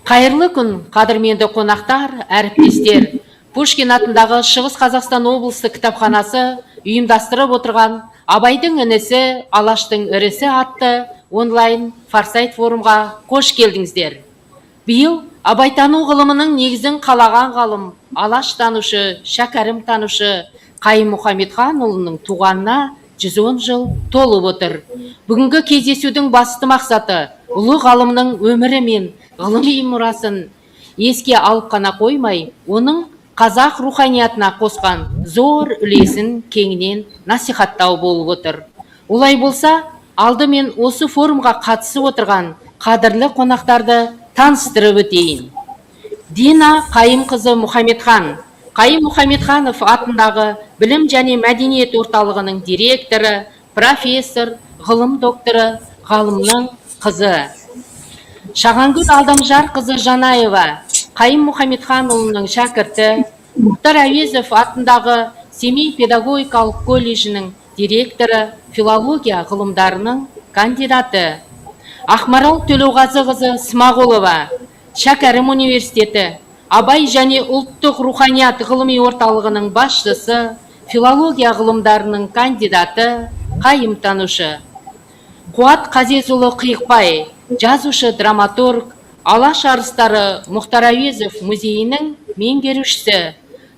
Қайырлы күн, қадірменді қонақтар, әріптестер. Пушкин атындағы Шығыс Қазақстан облыстық кітапханасы ұйымдастырып отырған Абайдың інісі, Алаштың ірісі атты онлайн форсайт форумға қош келдіңіздер. Биыл Абайтану ғылымының негізін қалаған ғалым, Алаш танушы, Шәкәрім танушы Қайым Мұхамедханұлының туғанына 110 жыл толып отыр. Бүгінгі кездесудің басты мақсаты ұлы ғалымның өмірі мен ғылыми мұрасын еске алып қана қоймай, оның қазақ руханиятына қосқан зор үлесін кеңінен насихаттау болып отыр. Олай болса, алдымен осы форумға қатысып отырған қадірлі қонақтарды таныстырып өтейін. Дина Қайымқызы Мұхамедхан, Қайым Мұхамедханов атындағы Білім және мәдениет орталығының директоры, профессор, ғылым докторы, ғалымның қызы. Шағангүл Алдамжарқызы Жанаева, Қайым Мұхамедханұлының шәкірті, Мұхтар Әуезов атындағы Семей педагогикалық колледжінің директоры, филология ғылымдарының кандидаты. Ақмарал Төлеуғазықызы Смағұлова, Шәкәрім университеті, Абай және ұлттық руханият ғылыми орталығының басшысы, филология ғылымдарының кандидаты, қайымтанушы. Қуат Қазезұлы Қиықбай, жазушы, драматург, Алаш арыстары Мұхтар Әуезов музейінің меңгерушісі.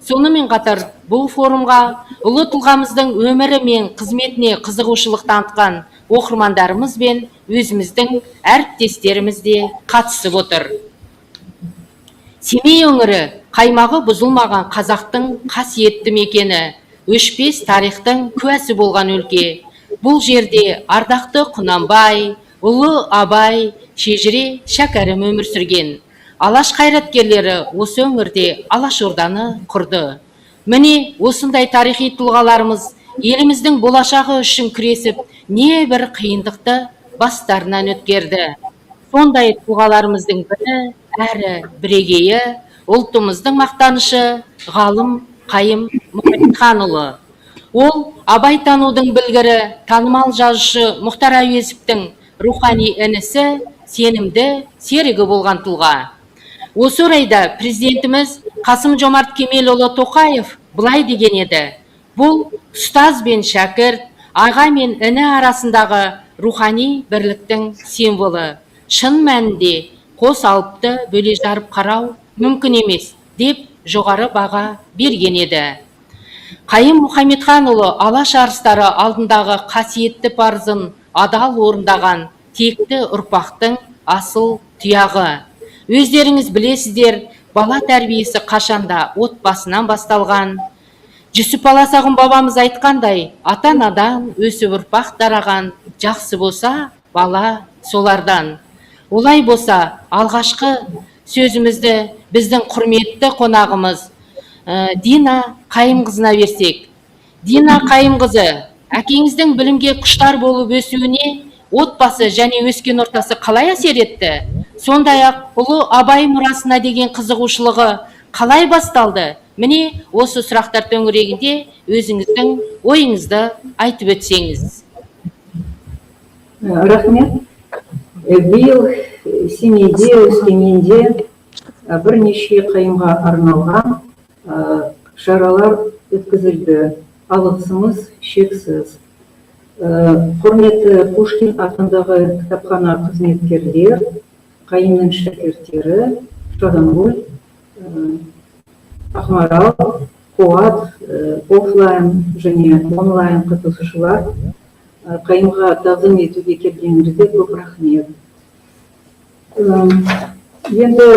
Сонымен қатар бұл форумға ұлы тұлғамыздың өмірі мен қызметіне қызығушылық танытқан оқырмандарымыз бен өзіміздің әріптестеріміз де қатысып отыр. Семей өңірі қаймағы бұзылмаған қазақтың қасиетті мекені, өшпес тарихтың куәсі болған өлке. Бұл жерде ардақты Құнанбай, ұлы Абай, шежіре Шәкәрім өмір сүрген. Алаш қайраткерлері осы өңірде Алаш Орданы құрды. Міне, осындай тарихи тұлғаларымыз еліміздің болашағы үшін күресіп, не бір қиындықты бастарынан өткерді. Сондай тұлғаларымыздың бірі, әрі бірегейі, ұлтымыздың мақтанышы ғалым Қайым Мұхамедханұлы. Ол Абайтанудың білгірі, танымал жазушы Мұхтар Әуезовтің рухани інісі, сенімді серігі болған тұлға. Осы орайда президентіміз Қасым Жомарт Кемелұлы Тоқаев былай деген еді: бұл ұстаз бен шәкірт, аға мен іні арасындағы рухани бірліктің символы. Шын мәнінде қос алыпты бөле жарып қарау мүмкін емес, деп жоғары баға берген еді. Қайым Мұхамедханұлы Алаш арыстары алдындағы қасиетті парызын адал орындаған текті ұрпақтың асыл тұяғы. Өздеріңіз білесіздер, бала тәрбиесі қашанда отбасынан басталған. Жүсіп Баласағұн бабамыз айтқандай, ата-анадан өсіп ұрпақ тараған, жақсы болса, бала солардан. Олай болса, алғашқы сөзімізді біздің құрметті қонағымыз Дина Қайымқызына берсек. Дина Қайымқызы, әкеңіздің білімге құштар болып өсуіне отбасы және өскен ортасы қалай әсер етті? Сондай-ақ ұлы Абай мұрасына деген қызығушылығы қалай басталды? Міне, осы сұрақтар төңірегінде өзіңіздің ойыңызды айтып өтсеңіз. Рахмет. Биыл Семейде, Өскеменде бірнеше Қайымға арналған шаралар өткізілді. Алғысымыз шексіз. Құрметті Пушкин атындағы кітапхана қызметкерлер, Қайымның шәкірттері, Шағангүл, Ақмарал, Қуат, офлайн және онлайн қатысушылар, Қайымға тағзым етуге келгеніңізге көп рахмет. Енді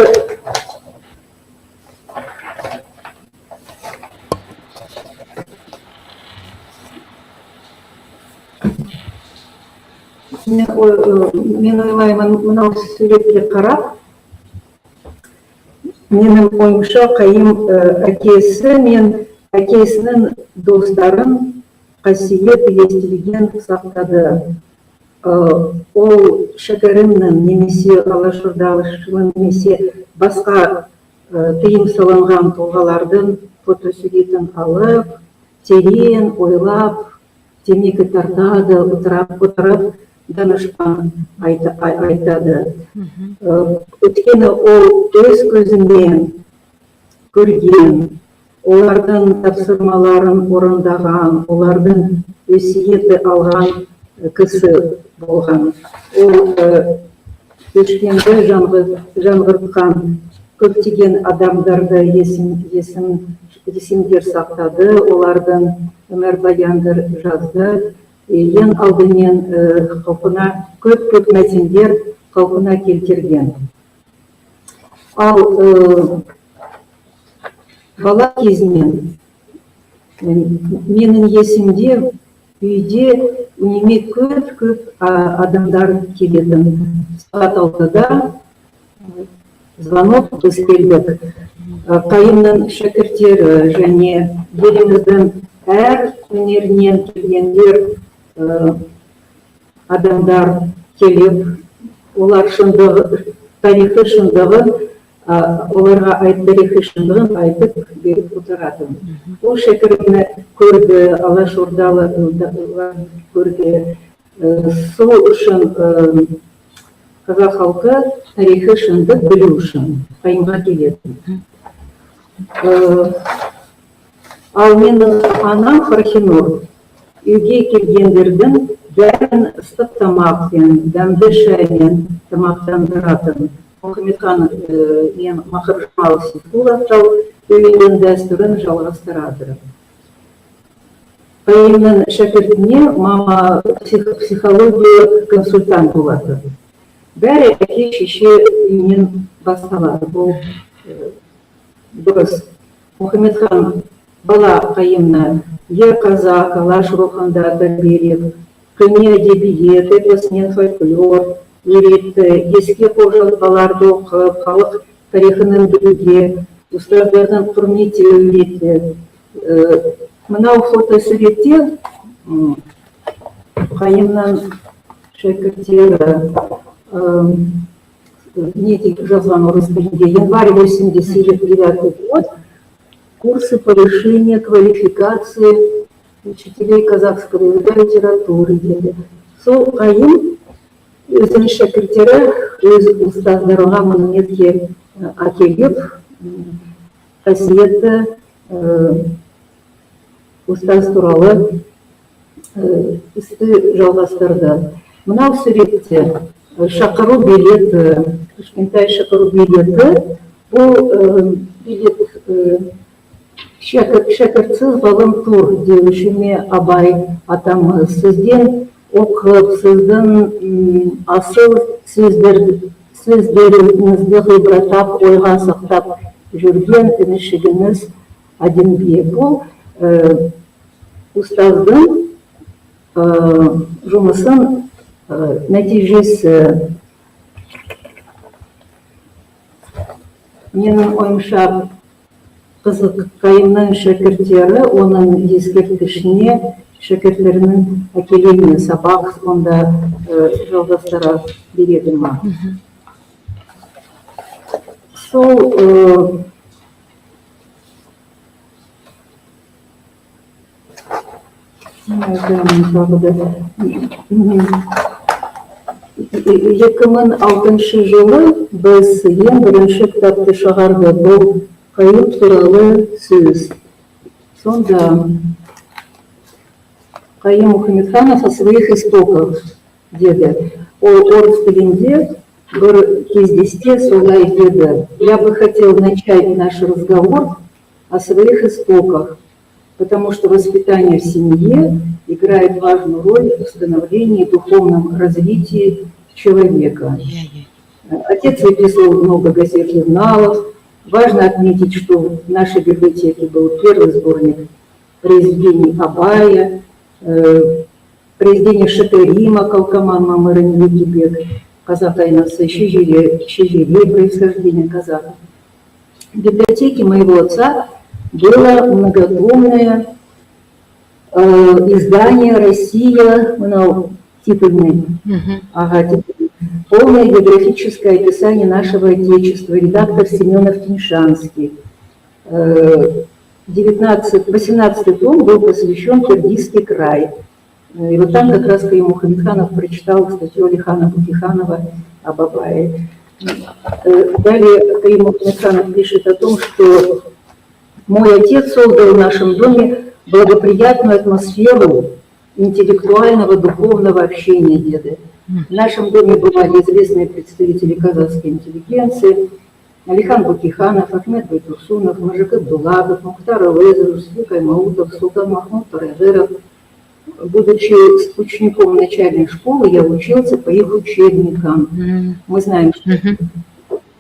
мен ойлаймын, мынау суретке қарап, менің ойымша, Қайым әкесі мен әкесінің достарын қасиет естелігін сақтады. Ол Шәкәрімнің немесе алашордашылың немесе басқа тыйым салынған тұлғалардың фотосуретін алып, терең ойлап, темекі тартады, отырып, Данышпан айтады. Өйткені ол өз көзімен көрген, олардың тапсырмаларын орындаған, олардың өсиеті алған кісі болған. Ол көшкенді жаңғыртқан көптеген адамдарды есімдер сақтады, олардың өмірбаяндар жазды. Ең алдымен қалпына көп-көп мәтіндер қалпына келтірген. Ал бала кезінен менің есімде үйде үнемі көп-көп адамдар келетін. Сағат 6-да звонок, біз келдік. Қайымның шәкірттері және еліміздің әр өңірінен келгендер, адамдар келіп, олар шындығы, тарихи шындығын, оларға тарихи шындығын айтып беріп отыратын. Ол шәкіртіні көрді, Алаш Ордалы көрді. Сол үшін қазақ халқы тарихи шындық білу үшін Қайымға келетін. Ал менің анам Фархинур үйге келгендердің бәрін ыстық тамақпен, дәмді шаймен тамақтандыратын. Мұхаммедхан мен Мақыржамал Сейфулловтар үйінің дәстүрін жалғастырады. Қайымның шәкіртіне мама психология консультант болады. Бәрі әке шеше үйінен басталады. Бұл дұрыс. Мұхаммедхан бала Қайымны ер қазақ, Алаш рухында тәрбиелеп, көне әдебиет, эпос мен фольклор үйретті, ескі қолжазбаларды оқып, халық тарихын білуге, ұстаздардың құрметтеу үйретті. Мынау фотосуретте Қайымның шәкірттері не деп жазған орыс тілінде: январь 89 год, курсы повышения квалификации учителей казахского языка и литературы деді. Сол Қайым өзінің шәкірттері өз ұстаздарға монументке әкеліп, қасиетті ұстаз туралы істі жалғастырды. Мынау суретте шақыру билеті, кішкентай шақыру билеті. Бұл билет: «Шәкіртсіз ғылым тұр» деуші ме Абай атамыз. Сізден оқып, сіздің асыл сөздеріңізді ғибраттап, ойға сақтап жүрген інішігіңіз Әдембек. Бұл ұстаздың жұмысын нәтижесі. Менің ойымша, қызық, Қайымның шәкірттері оның ескерткішіне шәкірттерінің әкеле ме, сабақ онда жалғастыра береді ма? Сол не айтамын тағы да? 2006 жылы біз ең бірінші кітапты шығарды, бұл Қайым туралы сөз. Сонда Қайым Мұхамедханов о своих истоках деді. Ол орыс тілінде бір кездесте солай деді: «Я бы хотел начать наш разговор о своих истоках, потому что воспитание в семье играет важную роль в становлении и духовном развитии человека. Отец выписывал много газет, журналов. Важно отметить, что в нашей библиотеке был первый сборник произведений Абая, произведения Шакарима, Калкаман Мамыра Лекибек, Қазақ айнасы, Шежіре, Шежіре происхождения казахов. В библиотеке моего отца было многотомное издание «Россия», мынау титульный, ага, титульный, полное географическое описание нашего Отечества, редактор Семенов Теньшанский. 19, 18 том был посвящен Киргизский край. И вот там как раз Каим Мухаммедханов прочитал статью Алихана Букейханова об Абае. Далее Каим Мухаммедханов пишет о том, что мой отец создал в нашем доме благоприятную атмосферу интеллектуального, духовного общения, деді. В нашем доме бывали известные представители казахской интеллигенции: Алихан Букейханов, Ахмет Байтурсунов, Мыржакып Дулатов, Мухтар Ауэзов, Жусупбек Аймаутов, Султан Махмуд Торайгыров. Будучи учеником начальной школы, я учился по их учебникам. Мы знаем, что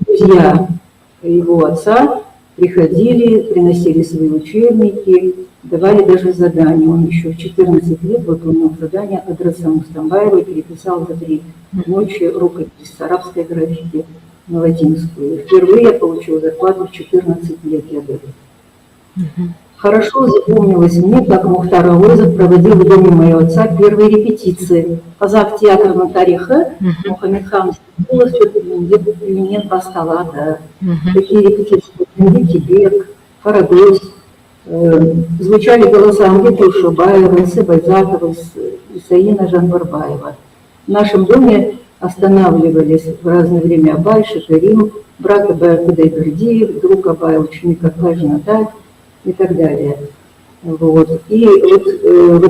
друзья его отца приходили, приносили свои учебники, давали даже задания. Он еще в 14 лет выполнил задание Ыдрыса Мустамбаева и переписал за 3 ночи рукопись с арабской графики на латинскую. Впервые я получил зарплату в 14 лет, я говорю. Хорошо запомнилось мне, как Мухтар Ауэзов проводил в доме моего отца первые репетиции. Қазақ театрының тарихы Мұхаммедхан Стамбулов үйінен басталады. Такие репетиции: Кибек, Карагөз. Звучали голоса Амгеты Ушубаева, Исы Байзакова, Исаина Жанбарбаева. В нашем доме останавливались в разное время Абай, Шакарим, брат Абая Кудайбердиев, друг Абая, ученик Акай Жанатай и так далее. Вот. И вот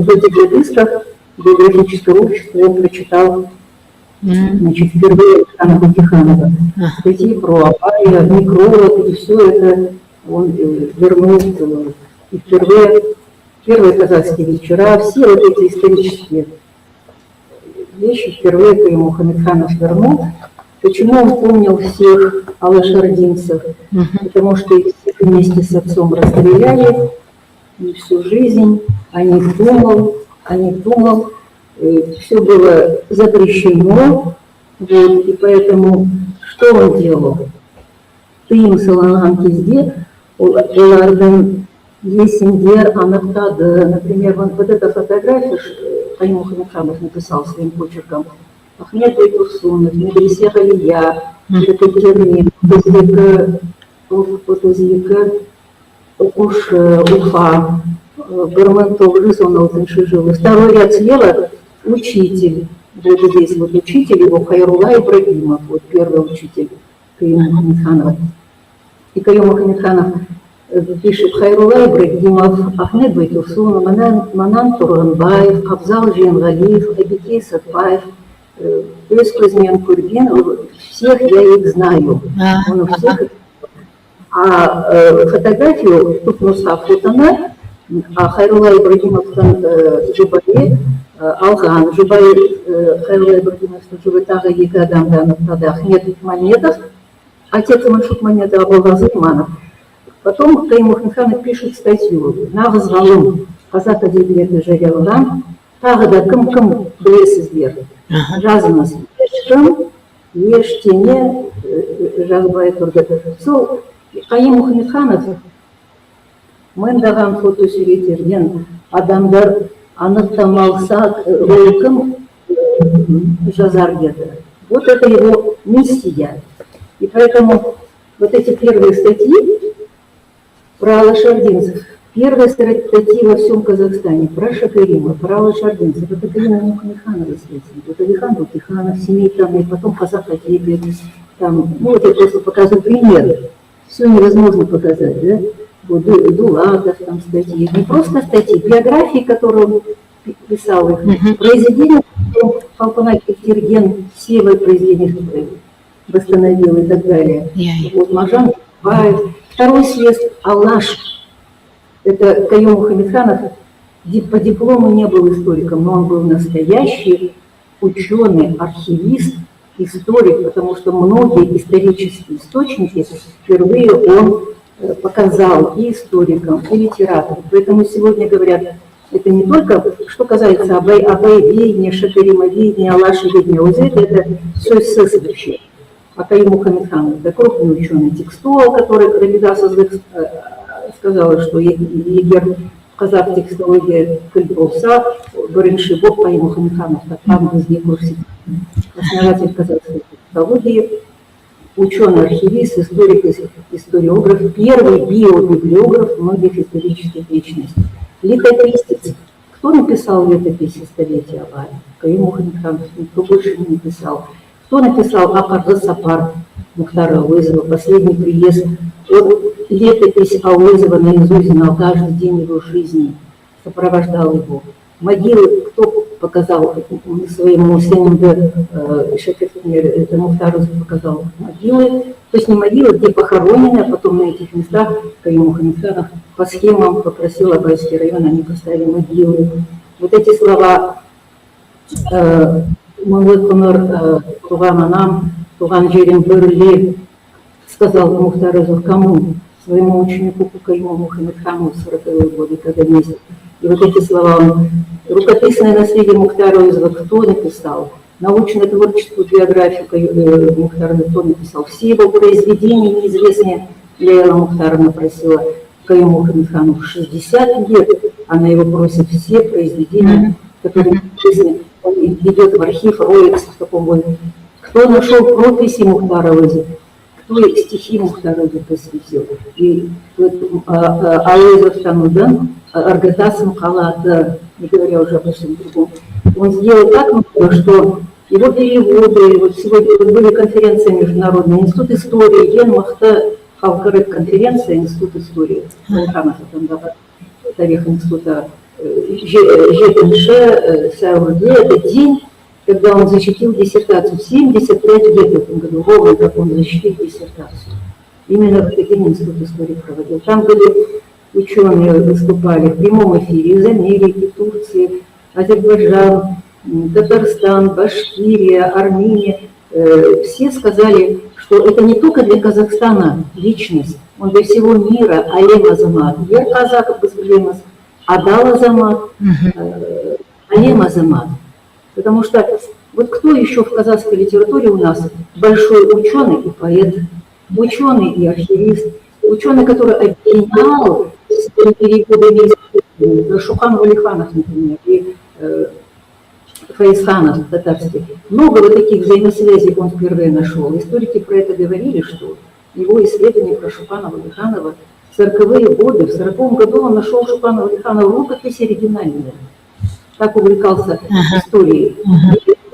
в этих записках биографического общества он прочитал, значит, впервые Алихана Букейханова. Статьи про Абая, некролог, и все это он вернул. И впервые первые казахские вечера, все вот эти исторические вещи впервые Каим Мухаммедханов вернул. Почему он помнил всех алашординцев? Потому что их всех вместе с отцом расстреляли, и всю жизнь о них думал, все было запрещено, вот, и поэтому что он делал? Тыйым салынған кезде олардың есімдер анықтады. Например, вот эта фотография, Каим Мухаммедханов написал своим почерком. Ахмет Байтурсунов, Медресе Галия, Керме, 32 оқушы, Уфа, 1916 жылы. Второй ряд слева учитель. Вот здесь вот учитель его Хайрула Ибрагимов, вот первый учитель Каюма Мухаммедханова. И Каюм Мухаммедханов пишет: Хайрула Ибрагимов, Ахмед Байтурсунов, Манан Турганбаев, Абзал Жиенгалиев, Абикей Сатпаев, өз көзімен көрген, всех я их знаю. Он у всех. А фотографию, тут нұсқа фотоны, а Хайрула Ибрагимовтың жұбайы алған. Жұбайы, Хайрула Ибрагимовтың жұбайы тағы екі адамды анықтады. Ахмет Маметов, отец Маншук Маметова, Абылғазы Иманов. Потом Каим Мухаммедханов пишет статью «Нағыз ғалым», қазақ әдебиеті жариялаған. Тағы да кім кім білесіздер? Жазыңыз. Ешкім ештеңе жазбай тұрды. Сол Қайым Мұхамедханов мыңдаған фотосуреттерден адамдар анықтамалса, ол кім жазар еді? Вот это его миссия. И поэтому вот эти первые статьи про алашординцев, первые статьи во всем Казахстане про Шакарима, про алашординцев, это Каима Мухаммедханова статьи. Вот Алихан Букейханов, Семей и потом Қазақ әдебиет, там, ну вот я просто показываю примеры. Все невозможно показать, да? Вот Дулатов там статьи, не просто статьи, биографии, которые он писал их, произведения, қалпына келтірген, все его произведения восстановил и так далее. Вот Мағжан Баев. Второй съезд Алаш. Это Каюм Мухаммедханов по диплому не был историком, но он был настоящий ученый, архивист, историк, потому что многие исторические источники впервые он показал и историкам, и литераторам. Поэтому сегодня говорят, это не только, что касается абаеведения, шакаримоведения, алашеведения, вот это все вообще. А Каюм Мухаммедханов, это крупный ученый текстолог, который Рабида Сыздық сказала, что егер қазақ текстология тіл болса, бірінші болып Қайым Мұхамедханов тапқан, бізге көрсетті. Основатель казахской текстологии, ученый-архивист, историк, историограф, первый биобиблиограф многих исторических личностей. Летописец. Кто написал летописи столетия Абая? Каюм Мухаммедханов. Никто больше не написал. Кто написал «Ақырғы сапар» Мухтара Ауэзова, «Последний приезд»? Он летопись Ауэзова наизусть знал каждый день его жизни, сопровождал его. Могилы кто показал своему сенімді шәкіртіне, это Мухтар показал могилы, то есть не могилы, где похоронены, а потом на этих местах Каюм Мухаммедханов по схемам попросил Абайский район, они поставили могилы. Вот эти слова «Мұңлы қоңыр туған анам, туған жерім Бөрлі», сказал Мухтар Ауэзов кому? Своему ученику Каюму Мухаммедхану в 40-е годы, когда вместе. И вот эти слова он. Рукописное наследие Мухтара Ауэзова кто написал? Научно-творческую биографию Мухтара кто написал? Все его произведения неизвестные Лейла Мухтаровна просила Каюму Мухаммедхану в 60 лет, она его просит все произведения, которые написаны, он идет в архив, роется в таком вот. Кто нашел прописи Мухтара Ауэзова? Кто стихи Мухтара Ауэзова посвятил? И вот Ауэзовтанудың іргетасын қалады, не говоря уже обо всем другом. Он сделал так много, что его переводы, вот сегодня вот были конференции международные, Институт истории, ең мықты халықаралық конференция, Институт истории, Уәлиханов атындағы тарих института, 7 сәуірде, это день, когда он защитил диссертацию, 75 лет в этом году, ровно как он защитил диссертацию. Именно в этот день Институт истории проводил. Там были ученые, выступали в прямом эфире из Америки, Турции, Азербайджан, Татарстан, Башкирия, Армения. Все сказали, что это не только для Казахстана личность, он для всего мира әлем азамат. Ер қазақ біз білеміз, адал азамат, әлем азамат. Потому что вот кто еще в казахской литературе у нас большой ученый и поэт, ученый и архивист, ученый, который объединял своими переводами, Шокан Валиханов, например, и Фаизханов татарский. Много вот таких взаимосвязей он впервые нашел. Историки про это говорили, что его исследования про Шокана Валиханова в 40-е годы, в 40-м году он нашел Шокана Валиханова рукописи оригинальные. Так увлекался историей.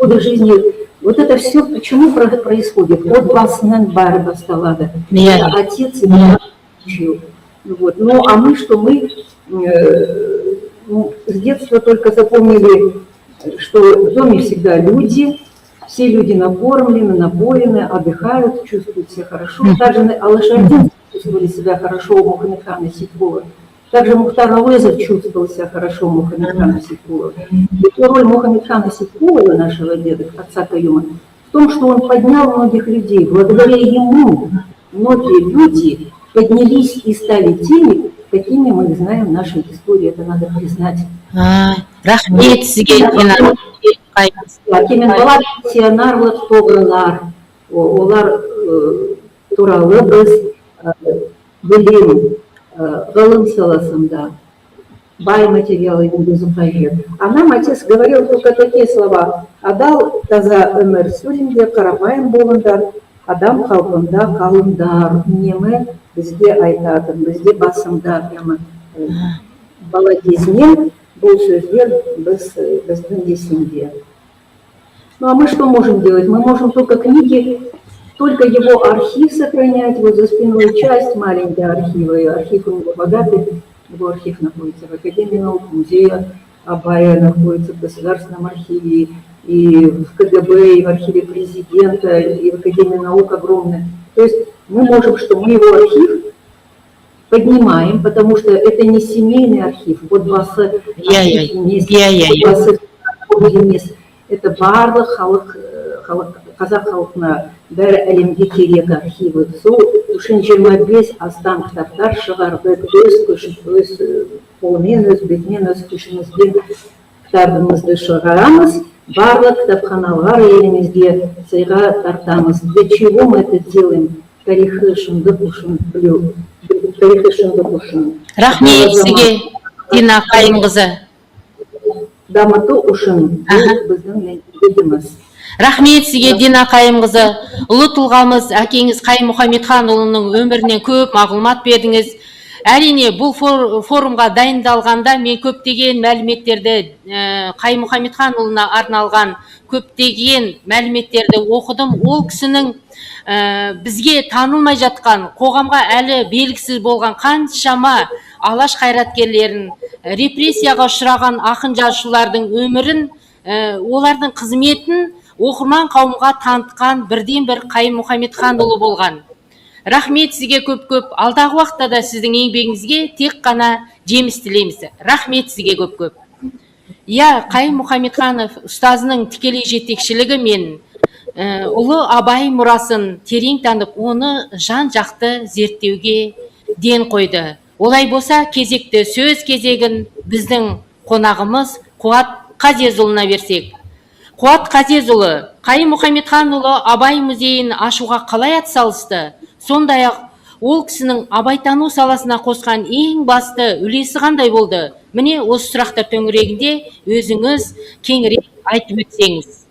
Годы жизни. Вот это все почему происходит? Отбасынан бәрі басталады. Отец его учил. Вот. Ну, а мы что, мы ну, с детства только запомнили, что в доме всегда люди, все люди накормлены, напоены, отдыхают, чувствуют себя хорошо. Также алашординцы чувствовали себя хорошо у Мухаммедхана Сейткулова. Также Мухтар Ауэзов чувствовал себя хорошо у Мухаммедхана Сейткулова. И роль Мухаммедхана Сейткулова, нашего деда, отца Каюма, в том, что он поднял многих людей. Благодаря ему многие люди поднялись и стали теми, какими мы их знаем в нашей истории. Это надо признать. А, рахмет сізге, Дина. Әке мен бала пенсионерлық тоғрылар, олар туралы біз білім, ғылым саласында бай материал енгізу қажет. А нам отец говорил только такие слова: «Адал, таза өмір сүріңдер, қарапайым болыңдар, адам қалпында қалыңдар». Үнемі бізге айтатын, бізде басында прямо бала кезінен бұл сөздер біздің есімде. Ну а мы что можем делать? Мы можем только книги, только его архив сохранять, вот за спиной часть маленькая архива, и архив у него богатый, его архив находится в Академии наук, музее Абая находится в Государственном архиве, и в КГБ, и в архиве президента, и в Академии наук огромный. То есть мы можем, что мы его архив поднимаем, потому что это не семейный архив, отбасы архив емес, отбасы емес. Это барлық халық, қазақ халқына, бәрі әлемге керек архиві. Сол үшін 25 астам кітаптар шығардық, өз күш, өз қолымен, өз бетімен, өз күшімізбен кітабымызды шығарамыз. Барлық кітапханалар елімізде сыйға тартамыз. Для чего мы это делаем? Тарихи шындық үшін білу, тарихи шындық үшін. Рахмет сізге, Дина Қайымқызы. Дамыту үшін бұл біздің міндетіміз. Рахмет сізге, Дина Қайымқызы. Ұлы тұлғамыз, әкеңіз Қайым Мұхамедханұлының өмірінен көп мағлұмат бердіңіз. Әрине, бұл форумға дайындалғанда мен көптеген мәліметтерді, Қайым Мұхамедханұлына арналған көптеген мәліметтерді оқыдым. Ол кісінің бізге танылмай жатқан, қоғамға әлі белгісіз болған қаншама алаш қайраткерлерін, репрессияға ұшыраған ақын жазушылардың өмірін, олардың қызметін оқырман қауымға танытқан бірден бір Қайым Мұхамедханұлы болған. Рахмет сізге көп-көп. Алдағы уақытта да сіздің еңбегіңізге тек қана жеміс тілейміз. Рахмет сізге көп-көп. Иә, Қайым Мұхамедханов ұстазының тікелей жетекшілігімен ұлы Абай мұрасын терең танып, оны жан жақты зерттеуге ден қойды. Олай болса, кезекті сөз кезегін біздің қонағымыз Қуат Қазезұлына берсек. Қуат Қазезұлы, Қайым Мұхамедханұлы Абай музейін ашуға қалай атсалысты? Сондай-ақ ол кісінің абайтану саласына қосқан ең басты үлесі қандай болды? Міне, осы сұрақтар төңірегінде өзіңіз кеңірек айтып өтсеңіз.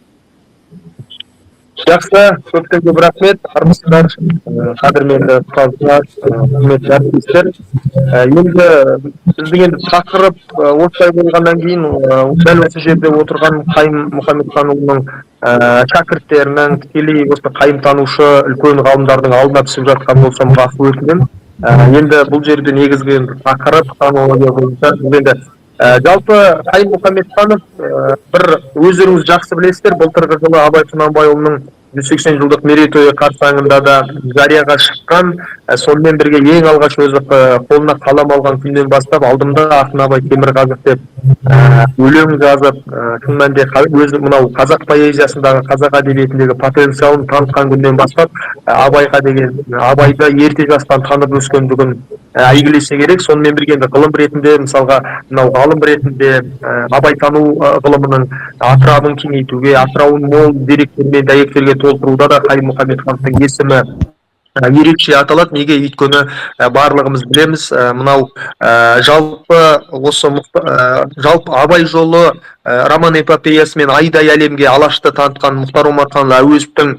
Жақсы, көптен көп рахмет. Армысыздар, қадірменді ұстаздар, құрметті әріптестер. Енді біздің енді тақырып осылай болғаннан кейін, дәл осы жерде отырған Қайым Мұхамедханұлының шәкірттерінің, тікелей осы қайым танушы үлкен ғалымдардың алдына түсіп жатқан болсам, ғафу өтінемін. Енді бұл жерде негізгі енді тақырып хронология бойынша біз енді жалпы Қайым Мұхамедханов, бір өздеріңіз жақсы білесіздер, былтырғы жылы Абай Құнанбайұлының 180 жылдық мерейтойы қарсаңында да жарияға шыққан, сонымен бірге ең алғаш өзі қолына қалам алған күннен бастап «Алдымда ақын Абай Темірқазық» деп өлең жазып, шын мәнінде өзі мынау қазақ поэзиясындағы, қазақ әдебиетіндегі потенциалын танытқан күннен бастап, Абайға деген, Абайды ерте жастан танып өскендігін әйгілесе керек. Сонымен бірге енді ғылым ретінде, мысалға, мынау ғалым ретінде абайтану ғылымының атырабын кеңейтуге, атырауын мол деректермен, дәйектерге толтыруда да Қайым Мұхамедхановтың есімі ерекше аталады. Неге? Өйткені барлығымыз білеміз, мынау жалпы осы жалпы «Абай жолы» роман эпопеясымен айдай әлемге Алашты танытқан Мұхтар Омарханұлы Әуезовтің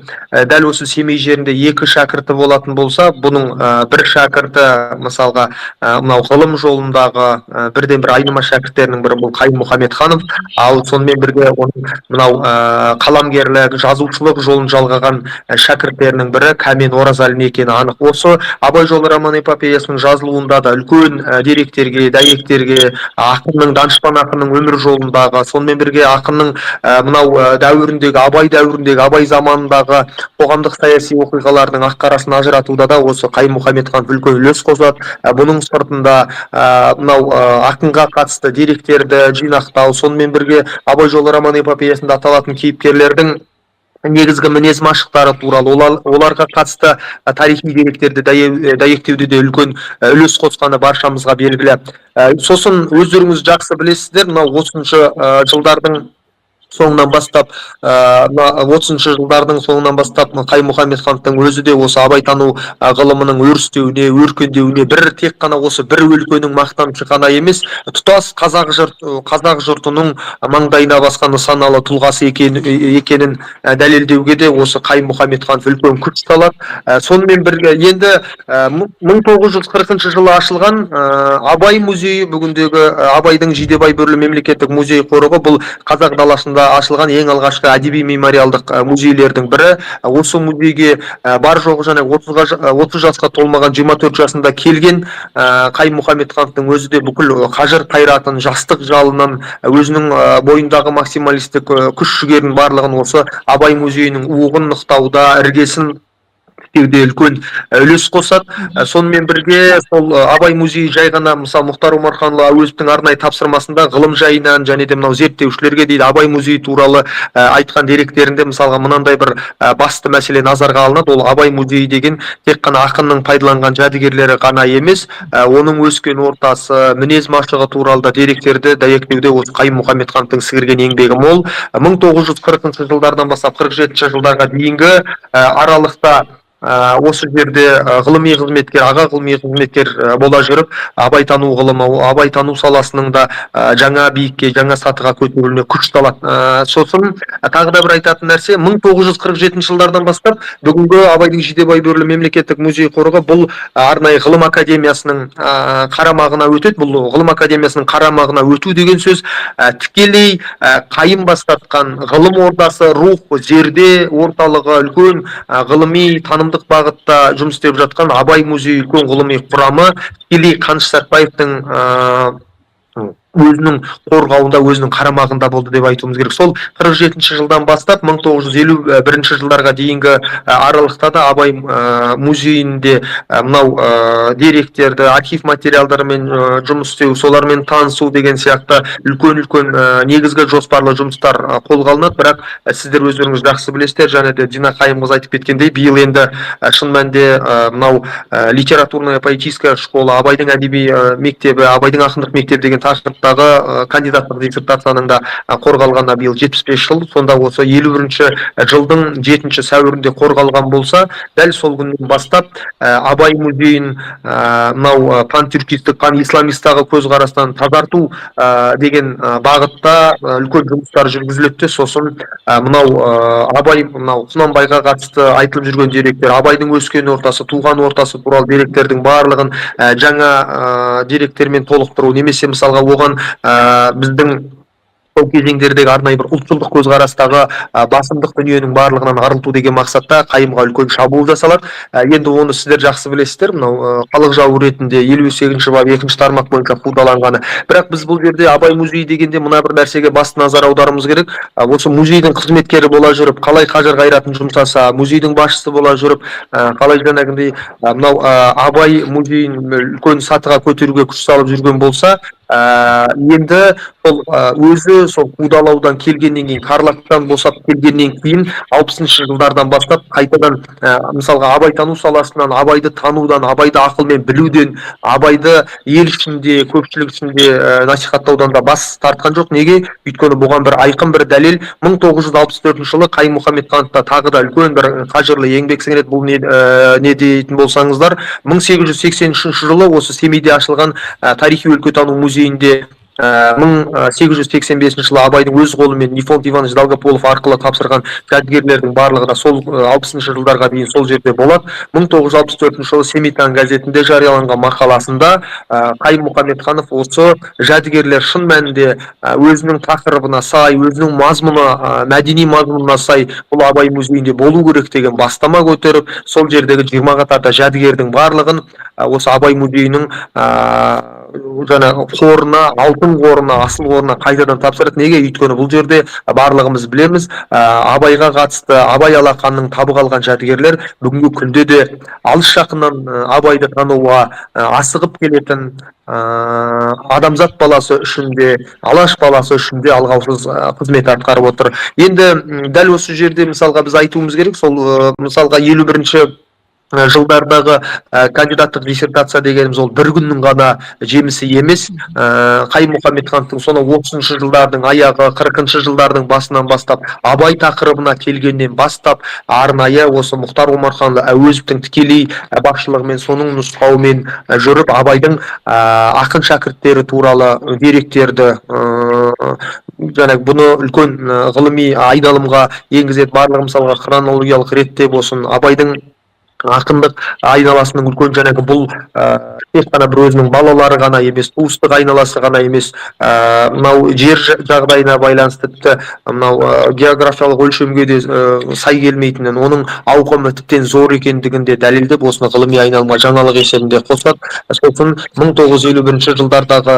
дәл осы Семей жерінде екі шәкірті болатын болса, бұның бір шәкірті, мысалға, мынау ғылым жолындағы бірден бір айнымас шәкірттерінің бірі бұл Қайым Мұхамедханов. Ал сонымен бірге оның мынау қаламгерлік, жазушылық жолын жалғаған шәкірттерінің бірі Кәмен Оразалин екені анық. Осы «Абай жолы» роман эпопеясының жазылуында да үлкен деректерге, дәйектерге, ақынның, данышпан ақынның өмір жолындағы, сонымен бірге ақынның мынау дәуіріндегі, Абай дәуіріндегі, Абай заманындағы қоғамдық саяси оқиғалардың ақ қарасын ажыратуда да осы Қайым Мұхамедханов үлкен үлес қосады. Бұның сыртында мынау ақынға қатысты деректерді жинақтау, сонымен бірге «Абай жолы» роман эпопеясында аталатын кейіпкерлердің негізгі мінез машықтары туралы, оларға қатысты тарихи деректерді дәйектеуде де үлкен үлес қосқаны баршамызға белгілі. Сосын өздеріңіз жақсы білесіздер, мынау 30-шы жылдардың соңынан бастап, мына 30-жылдардың соңынан бастап Қайым Мұхамедхановтың өзі де осы абайтану ғылымының өрістеуіне, өркендеуіне бір тек қана осы бір өлкенің мақтанышы ғана емес, тұтас қазақ жұртының маңдайына басқан нысаналы тұлғасы екенін дәлелдеуге де осы Қайым Мұхамедханов үлкен күш салады. Сонымен бірге енді 1940 жылы ашылған Абай музейі, бүгіндегі Абайдың Жидебай бөрілі мемлекеттік музей қорығы, бұл қазақ даласында ашылған ең алғашқы әдеби мемориалдық музейлердің бірі. Осы музейге бар жоғы және 30 жасқа толмаған 24 жасында келген Қайым Мұхамедхановтың өзі де бүкіл қажыр қайратын, жастық жалынын, өзінің бойындағы максималистік күш жігерін барлығын осы Абай музейінің уығын нықтауда, іргесін тіктеуде үлкен үлес қосады. Сонымен бірге сол Абай музейі жай ғана, мысалы, Мұхтар Омарханұлы Әуезовтің арнайы тапсырмасында ғылым жайынан және де мынау зерттеушілерге дейді, Абай музейі туралы айтқан деректерінде, мысалға, мынандай бір басты мәселе назарға алынады. Ол Абай музейі деген тек қана ақынның пайдаланған жәдігерлері ғана емес, оның өскен ортасы, мінез машығы туралы да деректерді дәйектеуде осы Қайым Мұхамедхановтың сіңірген еңбегі мол. 1940 жылдардан бастап 47 жылдарға дейінгі аралықта Осы жерде ғылыми қызметкер, аға ғылыми қызметкер бола жүріп, абайтану ғылымы, абайтану саласының да жаңа биікке, жаңа сатыға көтерілуіне күш салады. Сосын тағы да бір айтатын нәрсе, 1947 жылдардан бастап бүгінгі Абайдың Жидебай бөрілі мемлекеттік музей қорығы бұл арнайы ғылым академиясының қарамағына өтеді. Бұл ғылым академиясының қарамағына өту деген сөз тікелей Қайым бастатқан ғылым ордасы, рух, зерде орталығы, үлкен ғылыми танымдық бағытта жұмыс істеп жатқан Абай музейі үлкен ғылыми құрамы тікелей Қаныш Сәтбаевтың өзінің қорғауында, өзінің қарамағында болды деп айтуымыз керек. Сол 47 жылдан бастап 1951 жылдарға дейінгі аралықта да Абай музейінде мынау деректерді, архив материалдарымен жұмыс істеу, солармен танысу деген сияқты үлкен-үлкен негізгі жоспарлы жұмыстар қолға алынады. Бірақ сіздер өздеріңіз жақсы білесіздер, және де Дина Қайымқызы айтып кеткендей, биыл енді шын мәнінде мынау литературная поэтическая школа, Абайдың әдеби мектебі, Абайдың ақындық мектебі деген тақырыптағы кандидаттық диссертацияның да қорғалғанына биыл 75 жыл. Сонда осы 51 жылдың 7 сәуірінде қорғалған болса, дәл сол күннен бастап Абай музейін мынау пантюркистік, панисламистағы көзқарастан тазарту деген бағытта үлкен жұмыстар жүргізіледі де, сосын мынау Абай, мынау Құнанбайға қатысты айтылып жүрген деректер, Абайдың өскен ортасы, туған ортасы туралы деректердің барлығын жаңа деректермен толықтыру немесе мысалға оған біздің сол кезеңдердегі арнайы бір ұлтшылдық көзқарастағы басымдық дүниенің барлығынан арылту деген мақсатта Қайымға үлкен шабуыл жасалады. Енді оны сіздер жақсы білесіздер, мынау халық жауы ретінде 58-бап 2-тармақ бойынша қудаланғаны. Бірақ біз бұл жерде Абай музейі дегенде мына бір нәрсеге басты назар аударуымыз керек. Осы музейдің қызметкері бола жүріп, қалай қажыр қайратын жұмсаса, музейдің басшысы бола жүріп, қалай жаңағындай мынау Абай музейін үлкен сатыға көтеруге күш салып жүрген болса, енді сол өзі сол қудалаудан келгеннен кейін, Карлагтан босап келгеннен кейін 60-жылдардан бастап қайтадан мысалға абайтану саласынан, Абайды танудан, Абайды ақылмен білуден, Абайды ел ішінде, көпшілік ішінде насихаттаудан да бас тартқан жоқ. Неге? Өйткені бұған бір айқын бір дәлел: 1964 жылы Қайым Мұхаммедханов та тағы да үлкен бір қажырлы еңбек сіңіреді. Бұл не дейтін болсаңыздар, 1883 жылы осы Семейде ашылған тарихи өлкетану музейінде 1885 жылы Абайдың өз қолымен Нифонт Иванович Долгополов арқылы тапсырған жәдігерлердің барлығы да сол 60-жылдарға дейін сол жерде болады. 1964 жылы «Семей таң» газетінде жарияланған мақаласында Қайым Мұхаммедханов осы жәдігерлер шын мәнінде өзінің тақырыбына сай, өзінің мазмұны, мәдени мазмұнына сай бұл Абай музейінде болу керек деген бастама көтеріп, сол жердегі 20-ға тарта жәдігердің барлығын осы Абай музейінің жаңа қорына, алтын қорына, асыл қорына қайтадан тапсырады. Неге? Өйткені бұл жерде барлығымыз білеміз, Абайға қатысты, Абай алақанның табы қалған жәдігерлер бүгінгі күнде де алыс жақыннан Абайды тануға асығып келетін адамзат баласы үшін де, Алаш баласы үшін де алғаусыз қызмет атқарып отыр. Енді дәл осы жерде мысалға біз айтуымыз керек, сол мысалға 51-жылдардағы кандидаттық диссертация дегеніміз ол бір күннің ғана жемісі емес. Қайым Мұхаммедхановтың сонау 30-жылдардың аяғы, 40-жылдардың басынан бастап, Абай тақырыбына келгеннен бастап, арнайы осы Мұхтар Омарханұлы Әуезовтің тікелей басшылығымен, соның нұсқауымен жүріп, Абайдың ақын шәкірттері туралы деректерді жаңағы бұны үлкен ғылыми айналымға енгізеді. Барлығы мысалға хронологиялық ретте болсын, Абайдың ақындық айналасының үлкен жаңағы бұл тек қана бір өзінің балалары ғана емес, туыстық айналасы ғана емес, мынау жер жағдайына байланысты, тіпті мынау географиялық өлшемге де сай келмейтінін, оның ауқымы тіптен зор екендігін де дәлелдеп, осыны ғылыми айналымға жаңалық есебінде қосады. Сосын 1951 жылдардағы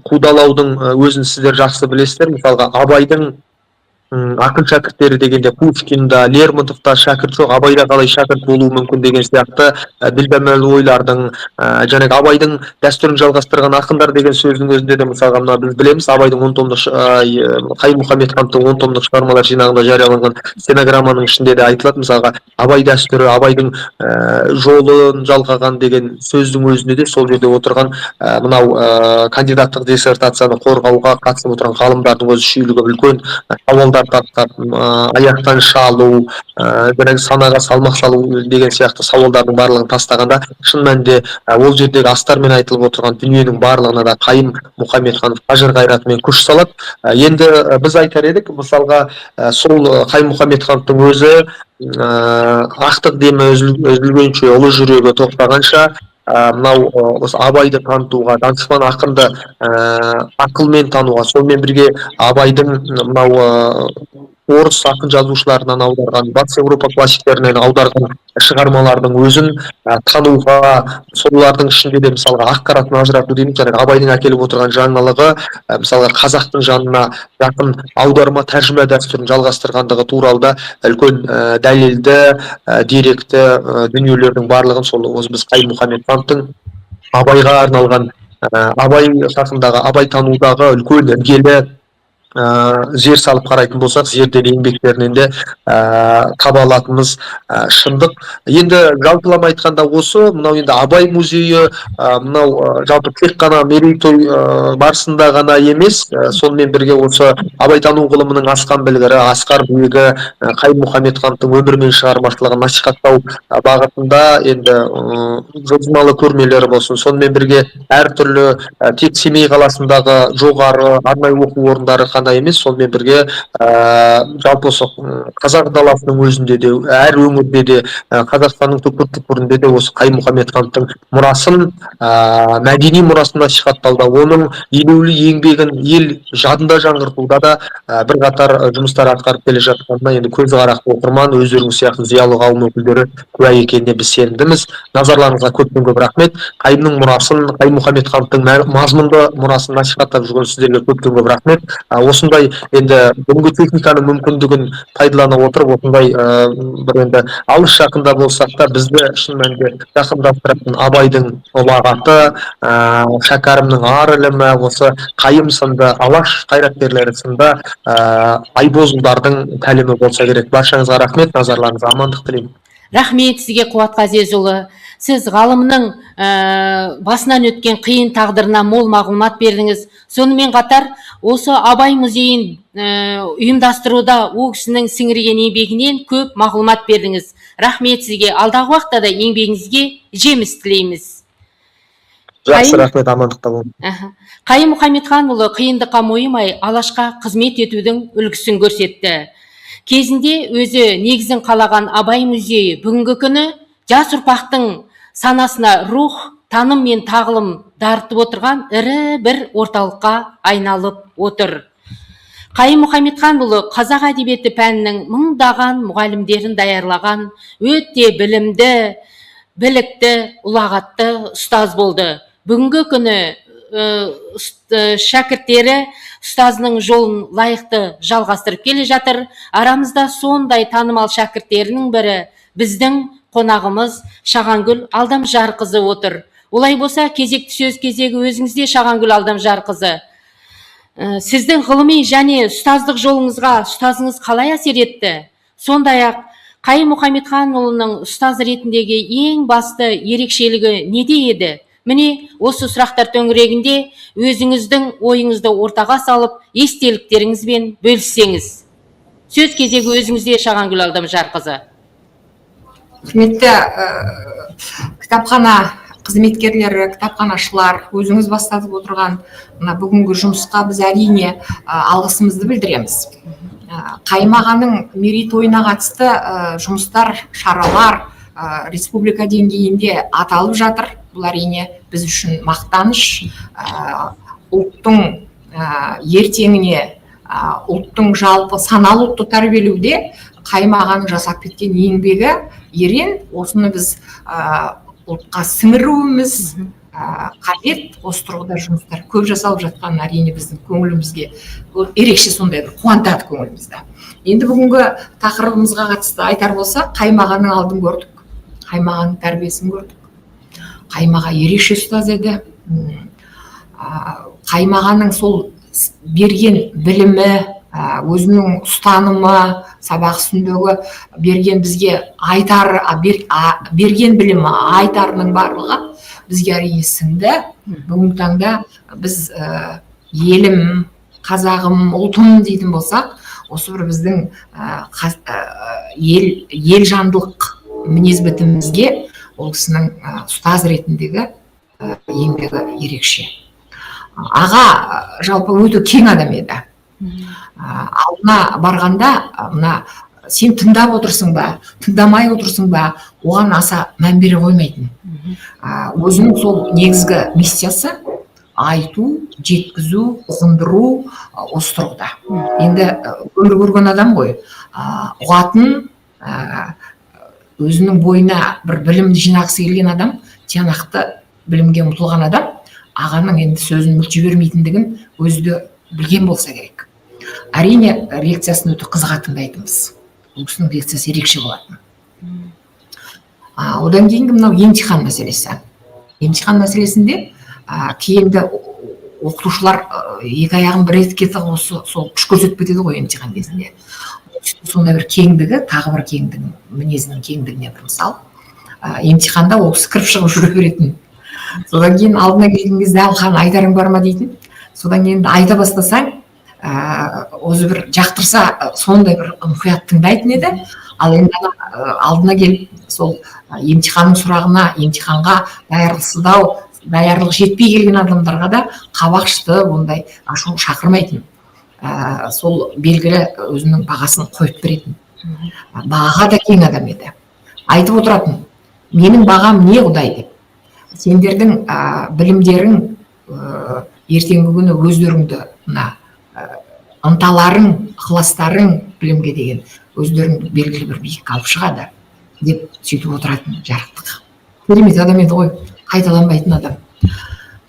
қудалаудың өзін сіздер жақсы білесіздер. Мысалға Абайдың ақын шәкірттері дегенде Пушкинда, Лермонтовта шәкірт жоқ, Абайда қалай шәкірт болуы мүмкін деген сияқты дүлдәмәл ойлардың, жаңағы Абайдың дәстүрін жалғастырған ақындар деген сөздің өзінде де мысалға мына біз білеміз, Абайдың 10 томдық, Қайым Мұхаммедхановтың 10 томдық шығармалар жинағында жарияланған стенограмманың ішінде де айтылады. Мысалға Абай дәстүрі, Абайдың жолын жалғаған деген сөздің өзінде де сол жерде отырған мынау кандидаттық диссертацияны қорғауға қатысып отырған ғалымдардың өзі шүйлігіп үлкен сауалдар. сұрақтар тастап, аяқтан шалу, жаңағы санаға салмақ салу деген сияқты сауалдардың барлығын тастағанда, шын мәнінде ол жердегі астармен айтылып отырған дүниенің барлығына да Қайым Мұхамедханов қажыр қайратымен күш салады. Енді біз айтар едік, мысалға, сол Қайым Мұхамедхановтың өзі ақтық демі үзілгенше, ұлы жүрегі тоқтағанша, мынау осы Абайды танытуға, данышпан ақынды ақылмен тануға, сонымен бірге Абайдың мынау орыс ақын жазушыларынан аударған, Батыс Еуропа классиктерінен аударған шығармалардың өзін тануға, солардың ішінде де, мысалға, ақ қарасын ажырату дейміз, жаңағы Абайдың әкеліп отырған жаңалығы, мысалға, қазақтың жанына жақын аударма тәржіма дәстүрін жалғастырғандығы туралы да үлкен дәлелді, деректі дүниелердің барлығын сол осы біз Қайым Мұхамедхановтың Абайға арналған, Абай хақындағы, Абай танудағы үлкен іргелі, зер салып қарайтын болсақ, зерделі еңбектерінен де таба алатынымыз шындық. Енді жалпылама айтқанда, осы мынау енді Абай музейі, мынау жалпы тек қана мерейтой барысында ғана емес, сонымен бірге осы абайтану ғылымының асқан білгірі, асқар биігі Қайым Мұхамедхановтың өмірі мен шығармашылығын насихаттау бағытында енді жылжымалы көрмелер болсын, сонымен бірге әртүрлі, тек Семей қаласындағы жоғары арнайы оқу орындары ғана емес, сонымен бірге жалпы осы қазақ даласының өзінде де, әр өңірде де, Қазақстанның түкпір түкпірінде де осы Қайым Мұхамедхановтың мұрасын, мәдени мұрасын насихаттауда, оның елеулі еңбегін ел жадында жаңғыртуда да бірқатар жұмыстар атқарып келе жатқанына енді көзі қарақты оқырман, өздеріңіз сияқты зиялы қауым өкілдері куә екеніне біз сенімдіміз. Назарларыңызға көптен көп рахмет. Қайымның мұрасын, Қайым Мұхамедхановтың мазмұнды мұрасын насихаттап жүрген сіздерге көптен көп рахмет. Осындай енді бүгінгі техниканың мүмкіндігін пайдалана отырып, осындай бір енді алыс жақында болсақ та, бізді шын мәнінде жақындастыратын Абайдың ұлағаты, Шәкәрімнің ар ілімі, осы Қайым сынды Алаш қайраткерлері сынды айбозұлдардың тәлімі болса керек. Баршаңызға рахмет, назарларыңызға, амандық тілеймін. Рахмет сізге, Қуат Ғазезұлы. Сіз ғалымның басынан өткен қиын тағдырына мол мағлұмат бердіңіз. Сонымен қатар осы Абай музейін ұйымдастыруда ол кісінің сіңірген еңбегінен көп мағлұмат бердіңіз. Рахмет сізге. Алдағы уақытта да еңбегіңізге жеміс тілейміз. Жақсы, рахмет, амандықта болыңыз. Қайым Мұхамедханұлы қиындыққа мойымай, Алашқа қызмет етудің үлгісін көрсетті. Кезінде өзі негізін қалаған Абай музейі бүгінгі күні жас ұрпақтың санасына рух, таным мен тағылым дарытып отырған ірі бір орталыққа айналып отыр. Қайым Мұхамедханұлы қазақ әдебиеті пәнінің мыңдаған мұғалімдерін даярлаған өте білімді, білікті, ұлағатты ұстаз болды. Бүгінгі күні шәкірттері ұстазының жолын лайықты жалғастырып келе жатыр. Арамызда сондай танымал шәкірттерінің бірі біздің қонағымыз Шағангүл Алдамжарқызы отыр. Олай болса, кезекті сөз кезегі өзіңізде, Шағангүл Алдамжарқызы. Сіздің ғылыми және ұстаздық жолыңызға ұстазыңыз қалай әсер етті? Сондай-ақ Қайым Мұхамедханұлының ұстаз ретіндегі ең басты ерекшелігі неде еді? Міне, осы сұрақтар төңірегінде өзіңіздің ойыңызды ортаға салып, естеліктеріңізбен бөліссеңіз. Сөз кезегі өзіңізде, Шағангүл Алдамжарқызы. Құрметті кітапхана қызметкерлері, кітапханашылар, өзіңіз бастатып отырған мына бүгінгі жұмысқа біз әрине алғысымызды білдіреміз. Қайым ағаның мерейтойына қатысты жұмыстар, шаралар республика деңгейінде аталып жатыр. Бұл әрине біз үшін мақтаныш, ұлттың ертеңіне, ұлттың жалпы саналы ұлтты тәрбиелеуде Қайым ағаның жасап кеткен еңбегі ерен. Осыны біз ұлтқа сіңіруіміз қажет. Осы тұрғыда жұмыстар көп жасалып жатқан әрине біздің көңілімізге ерекше сондай бір қуантады көңілімізді. Енді бүгінгі тақырыбымызға қатысты айтар болсақ, Қайым ағаның алдын көрдік, Қайым ағаның тәрбиесін көрдік. Қайым аға ерекше ұстаз еді. Қайым ағаның сол берген білімі, өзінің ұстанымы, сабақ үстіндегі берген бізге айтар, берген білімі, айтарының барлығы бізге әрине сіңді. Бүгінгі таңда біз елім, қазағым, ұлтым дейтін болсақ, Осы бір біздің ел жандылық мінез бітімімізге ол кісінің ұстаз ретіндегі еңбегі ерекше. Аға жалпы өте кең адам еді. Алдына барғанда мына сен тыңдап отырсың ба, тыңдамай отырсың ба, оған аса мән бере қоймайтын. Өзінің сол негізгі миссиясы айту, жеткізу, ұғындыру, осы тұрғыда. Енді өмір көрген адам ғой, ұғатын, өзінің бойына бір білімді жинағысы келген адам, тиянақты білімге ұмтылған адам ағаның енді сөзін мүлт жібермейтіндігін өзі де білген болса керек. Әрине, лекциясын өте қызыға тыңдайтынбыз. Бұл кісінің лекциясы ерекше болатын. Одан кейінгі мынау емтихан мәселесі. Емтихан мәселесінде кейінгі оқытушылар екі аяғын бір етікке тығып, осы сол күш көрсетіп кетеді ғой емтихан кезінде. Сондай бір кеңдігі, тағы бір кеңдігін, мінезінің кеңдігіне бір мысал. Емтиханда ол кісі кіріп шығып жүре беретін. Содан кейін алдына келген кезде: «Алхан, айтарың бар ма?» – дейтін. Содан кейін айта бастасаң, өзі бір жақтырса, сондай бір мұқият тыңдайтын еді. Ал енді ана алдына келіп сол емтиханның сұрағына, емтиханға даярлықсыздау, даярлық жетпей келген адамдарға да қабақ шытып, ондай ашу шақырмайтын. Сол белгілі өзінің бағасын қойып беретін. Бағаға да кең адам еді. Айтып отыратын: «Менің бағам не, Құдай?» – деп. «Сендердің білімдерің ертеңгі күні өздеріңді мына ынталарың, ықыластарың білімге деген өздерің белгілі бір биікке алып шығады», – деп сөйтіп отыратын. Жарықтық керемет адам еді ғой, қайталанбайтын адам.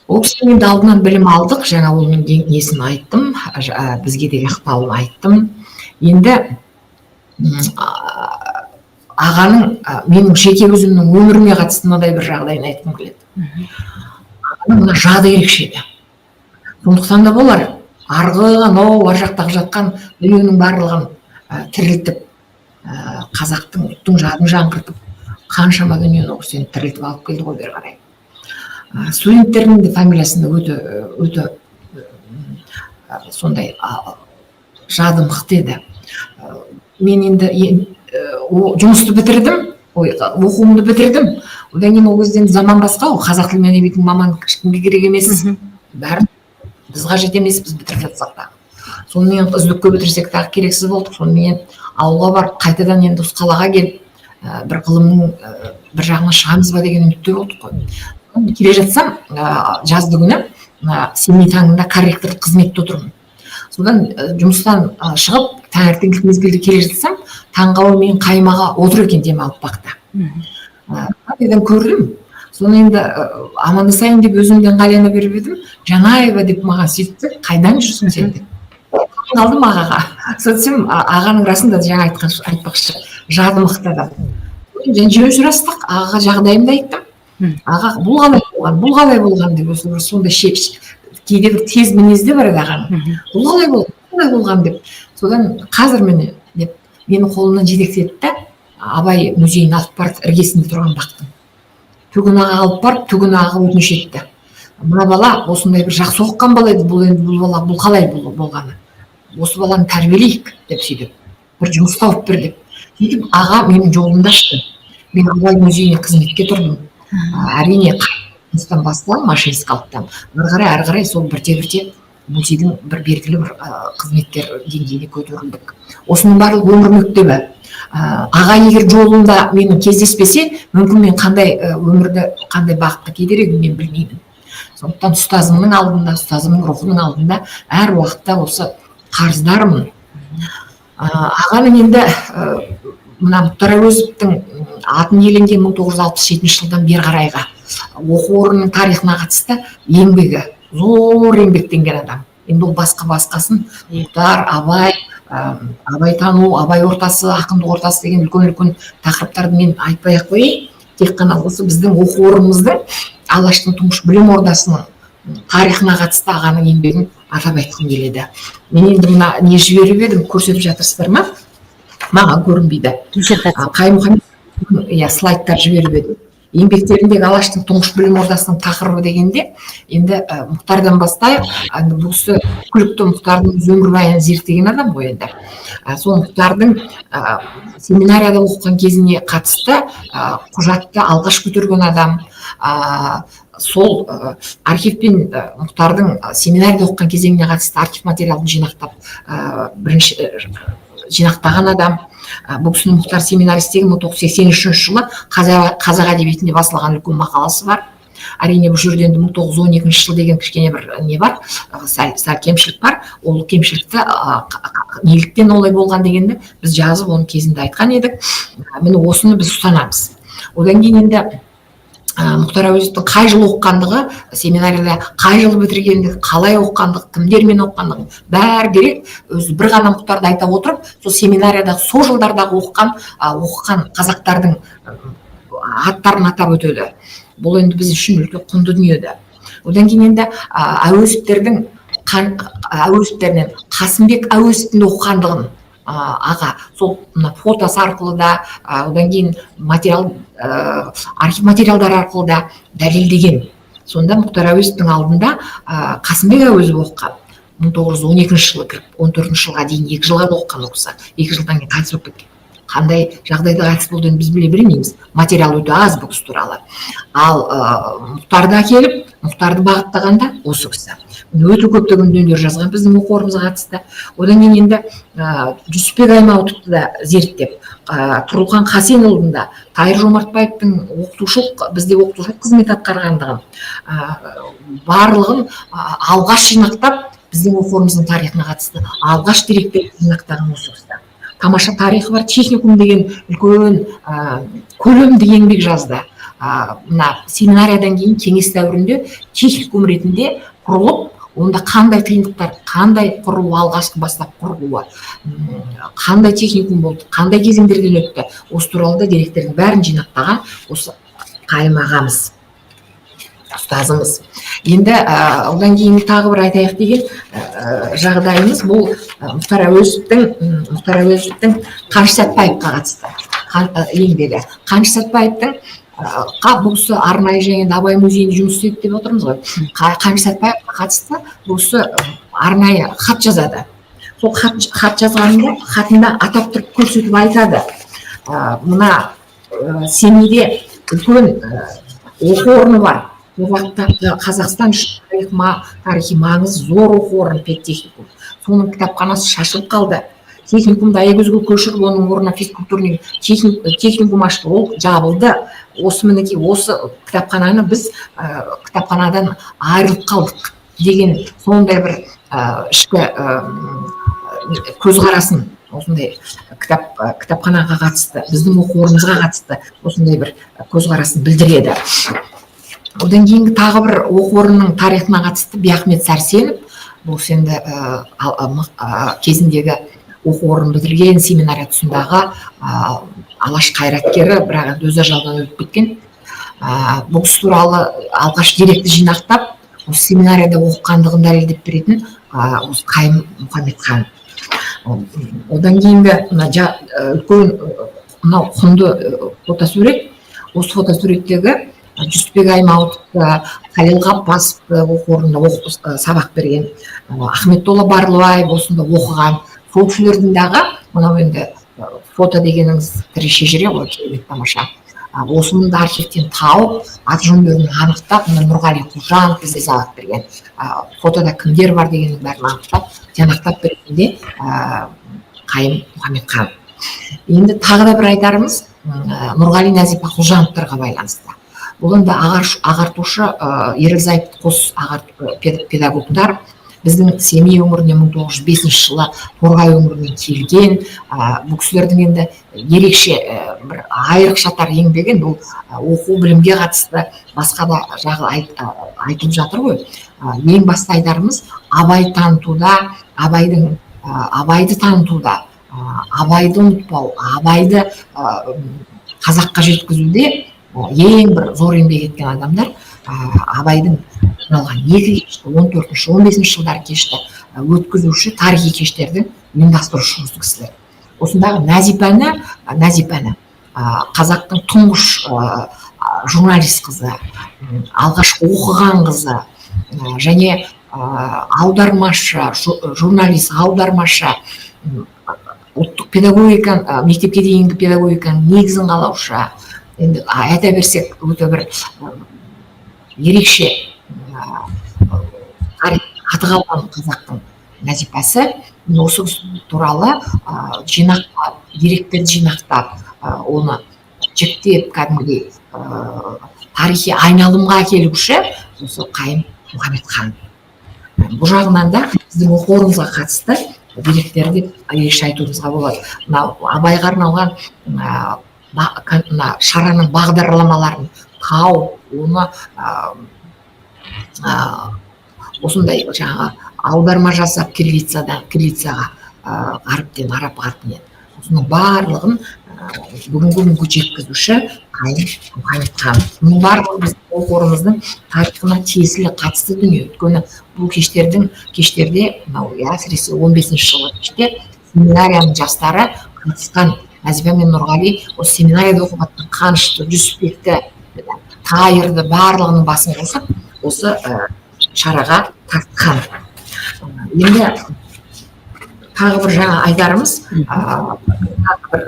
Ол кісінің енді алдынан білім алдық. Жаңа оның несін айттым, бізге деген ықпалын айттым. Енді ағаның менің жеке өзімнің өміріме қатысты мынадай бір жағдайын айтқым келеді. Ағаның мына жады ерекше еді. Сондықтан да болар, арғы анау ар жақтағы жатқан дүниенің барлығын тірілтіп, қазақтың, ұлттың жадын жаңғыртып, қаншама дүниені ол кісі тірілтіп алып келді ғой бері қарай. Студенттердің де фамилиясында өте өте сондай жады мықты еді. Мен енді жұмысты бітірдім, ой, оқуымды бітірдім. Одан кейін ол кезде енді заман басқа ғой, қазақ тілі мен әдебиетінің маманы ешкімге керек емес, бәрі біз қажет емеспіз бітіріп жатсақ та. Сонымен үздікке бітірсек тағы керексіз болдық. Сонымен ауылға барып, қайтадан енді осы қалаға келіп, бір ғылымның бір жағына шығамыз ба деген үмітте болдық қой. Келе жатсам, жазды күні мына «Семей таңында» корректорлық қызметте отырмын. Содан жұмыстан шығып, таңертеңгілік мезгілде келе жатсам, таңғалу, менің Қайым аға отыр екен демалып бақта. Қайдан көрдім. Соны енді амандасайын деп өзімден ыңғайлана беріп едім, «Жанаева» деп маған сөйтті, «Қайдан жүрсің сен?» деп. Қалдым ағаға. Сөйтсем, ағаның расында жаңа айтқан, айтпақшы, жады мықты адам. Жөн сұрастық, ағаға жағдайымды айттым. Аға: «Бұл қалай болған, бұл қалай болған?» – деп, осы бір сондай кейде бір тез мінезі де бар еді ағаның. «Бұл қалай болған, қалай болған?» – деп. Содан «Қазір, міне» деп, мені қолымнан жетектеді да, Абай музейіне алып барды, іргесінде тұрған бақтың. Түгін аға алып барып, Түгін аға өтініш етті: «Мына бала осындай бір жақсы оқыған бала еді, бұл енді бұл бала, бұл қалай бұл болғаны, осы баланы тәрбиелейік» деп, сөйтіп «бір жұмыс тауып бер» деп. Сөйтіп аға менің жолымды ашты. Мен Абай музейіне қызметке тұрдым. Әрине, жұмыстан басталған, машинист қалыптан ары қарай сол бірте бірте музейдің бір белгілі бір қызметкер деңгейіне көтерілдік. Осының барлығы өмір мектебі. Аға егер жолымда менің кездеспесе, мүмкін мен қандай өмірді, қандай бағытқа кетер едім, мен білмеймін. Сондықтан ұстазымның алдында, ұстазымның рухының алдында әр уақытта осы қарыздармын. Ағаның енді мына Мұхтар Әуезовтің атын иеленген 1967 жылдан бері қарайғы оқу орнының тарихына қатысты еңбегі, зор еңбектенген адам. Енді ол басқа басқасын, Мұхтар, Абай, абайтану, Абай ортасы, ақындық ортасы деген үлкен үлкен тақырыптарды мен айтпай ақ қояйын. Тек қана осы біздің оқу орнымыздың, Алаштың тұңғыш білім ордасының тарихына қатысты ағаның еңбегін атап айтқым келеді. Мен енді мына не жіберіп едім, көрсетіп жатырсыздар ма? Маған көрінбейді. Диссертация. Қайым Мұхаммед, иә, слайдтар жіберіп едім. Еңбектеріндегі Алаштың тұңғыш білім ордасының тақырыбы дегенде енді Мұхтардан бастайық. Енді бұл кісі күлікті Мұхтардың өз өмірбаянын зерттеген адам ғой енді. Сол Мұхтардың семинарияда оқыған кезіне қатысты құжатты алғаш көтерген адам, сол архив пен Мұхтардың семинарияда оқыған кезеңіне қатысты архив материалын жинақтап, бірінші жинақтаған адам. Бұл кісінің Мұхтар семинарист деген 1983 жылы «Қазақ әдебиетінде» басылған үлкен мақаласы бар. Әрине, бұл жерде енді 1912 жыл деген кішкене бір не бар, сәл кемшілік бар. Ол кемшілікті неліктен олай болған дегенді біз жазып, оны кезінде айтқан едік. Міне, осыны біз ұстанамыз. Одан кейін енді Мұхтар Әуезовтің қай жылы оқығандығы, семинарияда қай жылы бітіргендігі, қалай оқығандығы, кімдермен оқығандығы, бәрі дерек. Өзі бір ғана Мұхтарды айта отырып, сол семинариядағы сол жылдардағы оқыған қазақтардың аттарын атап өтеді. Бұл енді біз үшін үлкен құнды дүние еді. Одан кейін енді Әуезовтердің, Әуезовтерінен Қасымбек Әуезовтің оқығандығын аға сол мына фотосы арқылы да, одан кейін материал, архив материалдары арқылы да дәлелдеген. Сонда Мұхтар Әуезовтің алдында Қасымбек Әуезов оқыған, 1912 жылы кіріп, 14 жылға дейін, 2 жыл ғана оқыған ол кісі. 2 жылдан кейін қайтыс болып кеткен. Қандай жағдайда қайтыс болды, енді біз біле бермейміз, материал өте аз бұл кісі туралы. Ал Мұхтарды әкеліп, Мұхтарды бағыттаған да осы кісі. Өте көптеген дүниелер жазған біздің оқу орнымызға қатысты. Одан кейін енді Жүсіпбек Аймауытовты да зерттеп, Тұрлыхан Хасенұлын да, Тайыр Жомартбаевтың оқытушылық, бізде оқытушылық қызмет атқарғандығын, барлығын алғаш жинақтап, біздің оқу орнымыздың тарихына қатысты алғаш деректерді жинақтаған осы кісі. Тамаша тарихы бар техникум деген үлкен көлемді еңбек жазды. Мына семинариядан кейін кеңес дәуірінде техникум ретінде құрылып, онда қандай қиындықтар, қандай құрылу, алғашқы бастап құрылуы, қандай техникум болды, қандай кезеңдерден өтті, осы туралы да деректердің бәрін жинақтаған осы Қайым ағамыз, ұстазымыз. Енді одан кейін тағы бір айтайық деген жағдайымыз бұл Мұхтар Әуезовтің Қаныш Сәтбаевқа қатысты еңбегі. Қаныш Сәтбаевтың бұл кісі арнайы және енді Абай музейінде жұмыс істеді деп отырмыз ғой. Қаныш Сәтбаевқа қатысты бұл кісі арнайы хат жазады. Сол хат жазғанында, хатында атап тұрып көрсетіп айтады: мына Семейде үлкен оқу орны бар, ол уақытта Қазақстан үшін тарихи маңызы зор оқу орны, педтехникум, соның кітапханасы шашылып қалды. Техникумды Аягөзге көшіріп, оның орнына физкультурный техникум ашты, ол жабылды. Осы, мінекей, осы кітапхананы біз кітапханадан айырылып қалдық деген сондай бір ішкі көзқарасын, осындай кітапханаға қатысты, біздің оқу орнымызға қатысты осындай бір көзқарасын білдіреді. Одан кейінгі тағы бір оқу орнының тарихына қатысты Биахмет Сәрсенов. Бұл кісі енді кезіндегі оқу орнын бітірген, семинария тұсындағы алаш қайраткері, бірақ енді өз ажалынан өліп кеткен. Бұл кісі туралы алғаш деректі жинақтап, осы семинарияда оқығандығын дәлелдеп беретін осы Қайым Мұхаммедхан. Одан кейінгі мына үлкен мынау құнды фотосурет. Осы фотосуреттегі Жүсіпбек Аймауытовты, Халил Ғаббасовты, оқу орнында сабақ берген, Ахметолла Барлыбаев осында оқыған, сол кісілердің дағы мынау енді фото дегеніңіз тірі шежіре ғой, керемет, тамаша. Осыны да архивтен тауып, аты жөндерін анықтап, мына Нұрғали Құлжанов бізде сабақ берген, фотода кімдер бар дегеннің бәрін анықтап, тиянақтап бергенде Қайым Мұхаммедхан. Енді тағы да бір айтарымыз Нұрғали, Нәзипа Құлжановтарға байланысты. Бұл енді ағартушы, ерлі зайыпты қос педагогтар, біздің Семей өңіріне 1905 жылы Торғай өңірінен келген. Бұл кісілердің енді ерекше бір айрықша атар еңбегі бұл оқу білімге қатысты, басқа да жағы айтылып жатыр ғой. Ең басты айтарымыз Абай танытуда, Абайдың Абайды танытуда, Абайды ұмытпау, Абайды қазаққа жеткізуде ең бір зор еңбек еткен адамдар. Абайдың арналған екі кешті, 14-, 15 жылдары кешті өткізуші, тарихи кештердің ұйымдастырушы осы кісілер. Осындағы Нәзипаны, қазақтың тұңғыш Журналист қызы, алғашқы оқыған қызы және аудармашы, журналист, аудармашы, ұлттық педагогика, мектепке дейінгі педагогиканың негізін қалаушы. Енді айта берсек, өте бір ерекше тарих аты қалған қазақтың Нәзипасы. Міне, осы кісі туралы жинақтап, деректерді жинақтап, оны жіктеп, кәдімгідей тарихи айналымға әкелуші осы Қайым Мұхаммедхан. Бұл жағынан да біздің оқу орнымызға қатысты деректерді ерекше айтуымызға болады. Мынау Абайға арналған мына шараның бағдарламаларын тауып, оны осындай жаңағы аударма жасап кириллицадан кириллицаға, ғаріптен, араб қарпінен, осының барлығын бүгінгі күнге жеткізуші Қайым Мұхаммедхан. Мұның барлығы біздің оқу орнымыздың тарихына тиесілі, қатысты дүние. Өйткені бұл кештерде мынау, әсіресе 15-ші жылғы кеште семинарияның жастары қатысқан. Нәзипа мен Нұрғали осы семинарияда оқып жатқан Қанышты, Жүсіпбекті, Тайырды, барлығының басын қосып, осы шараға тартқан. Енді тағы бір жаңа айтарымыз, тағы бір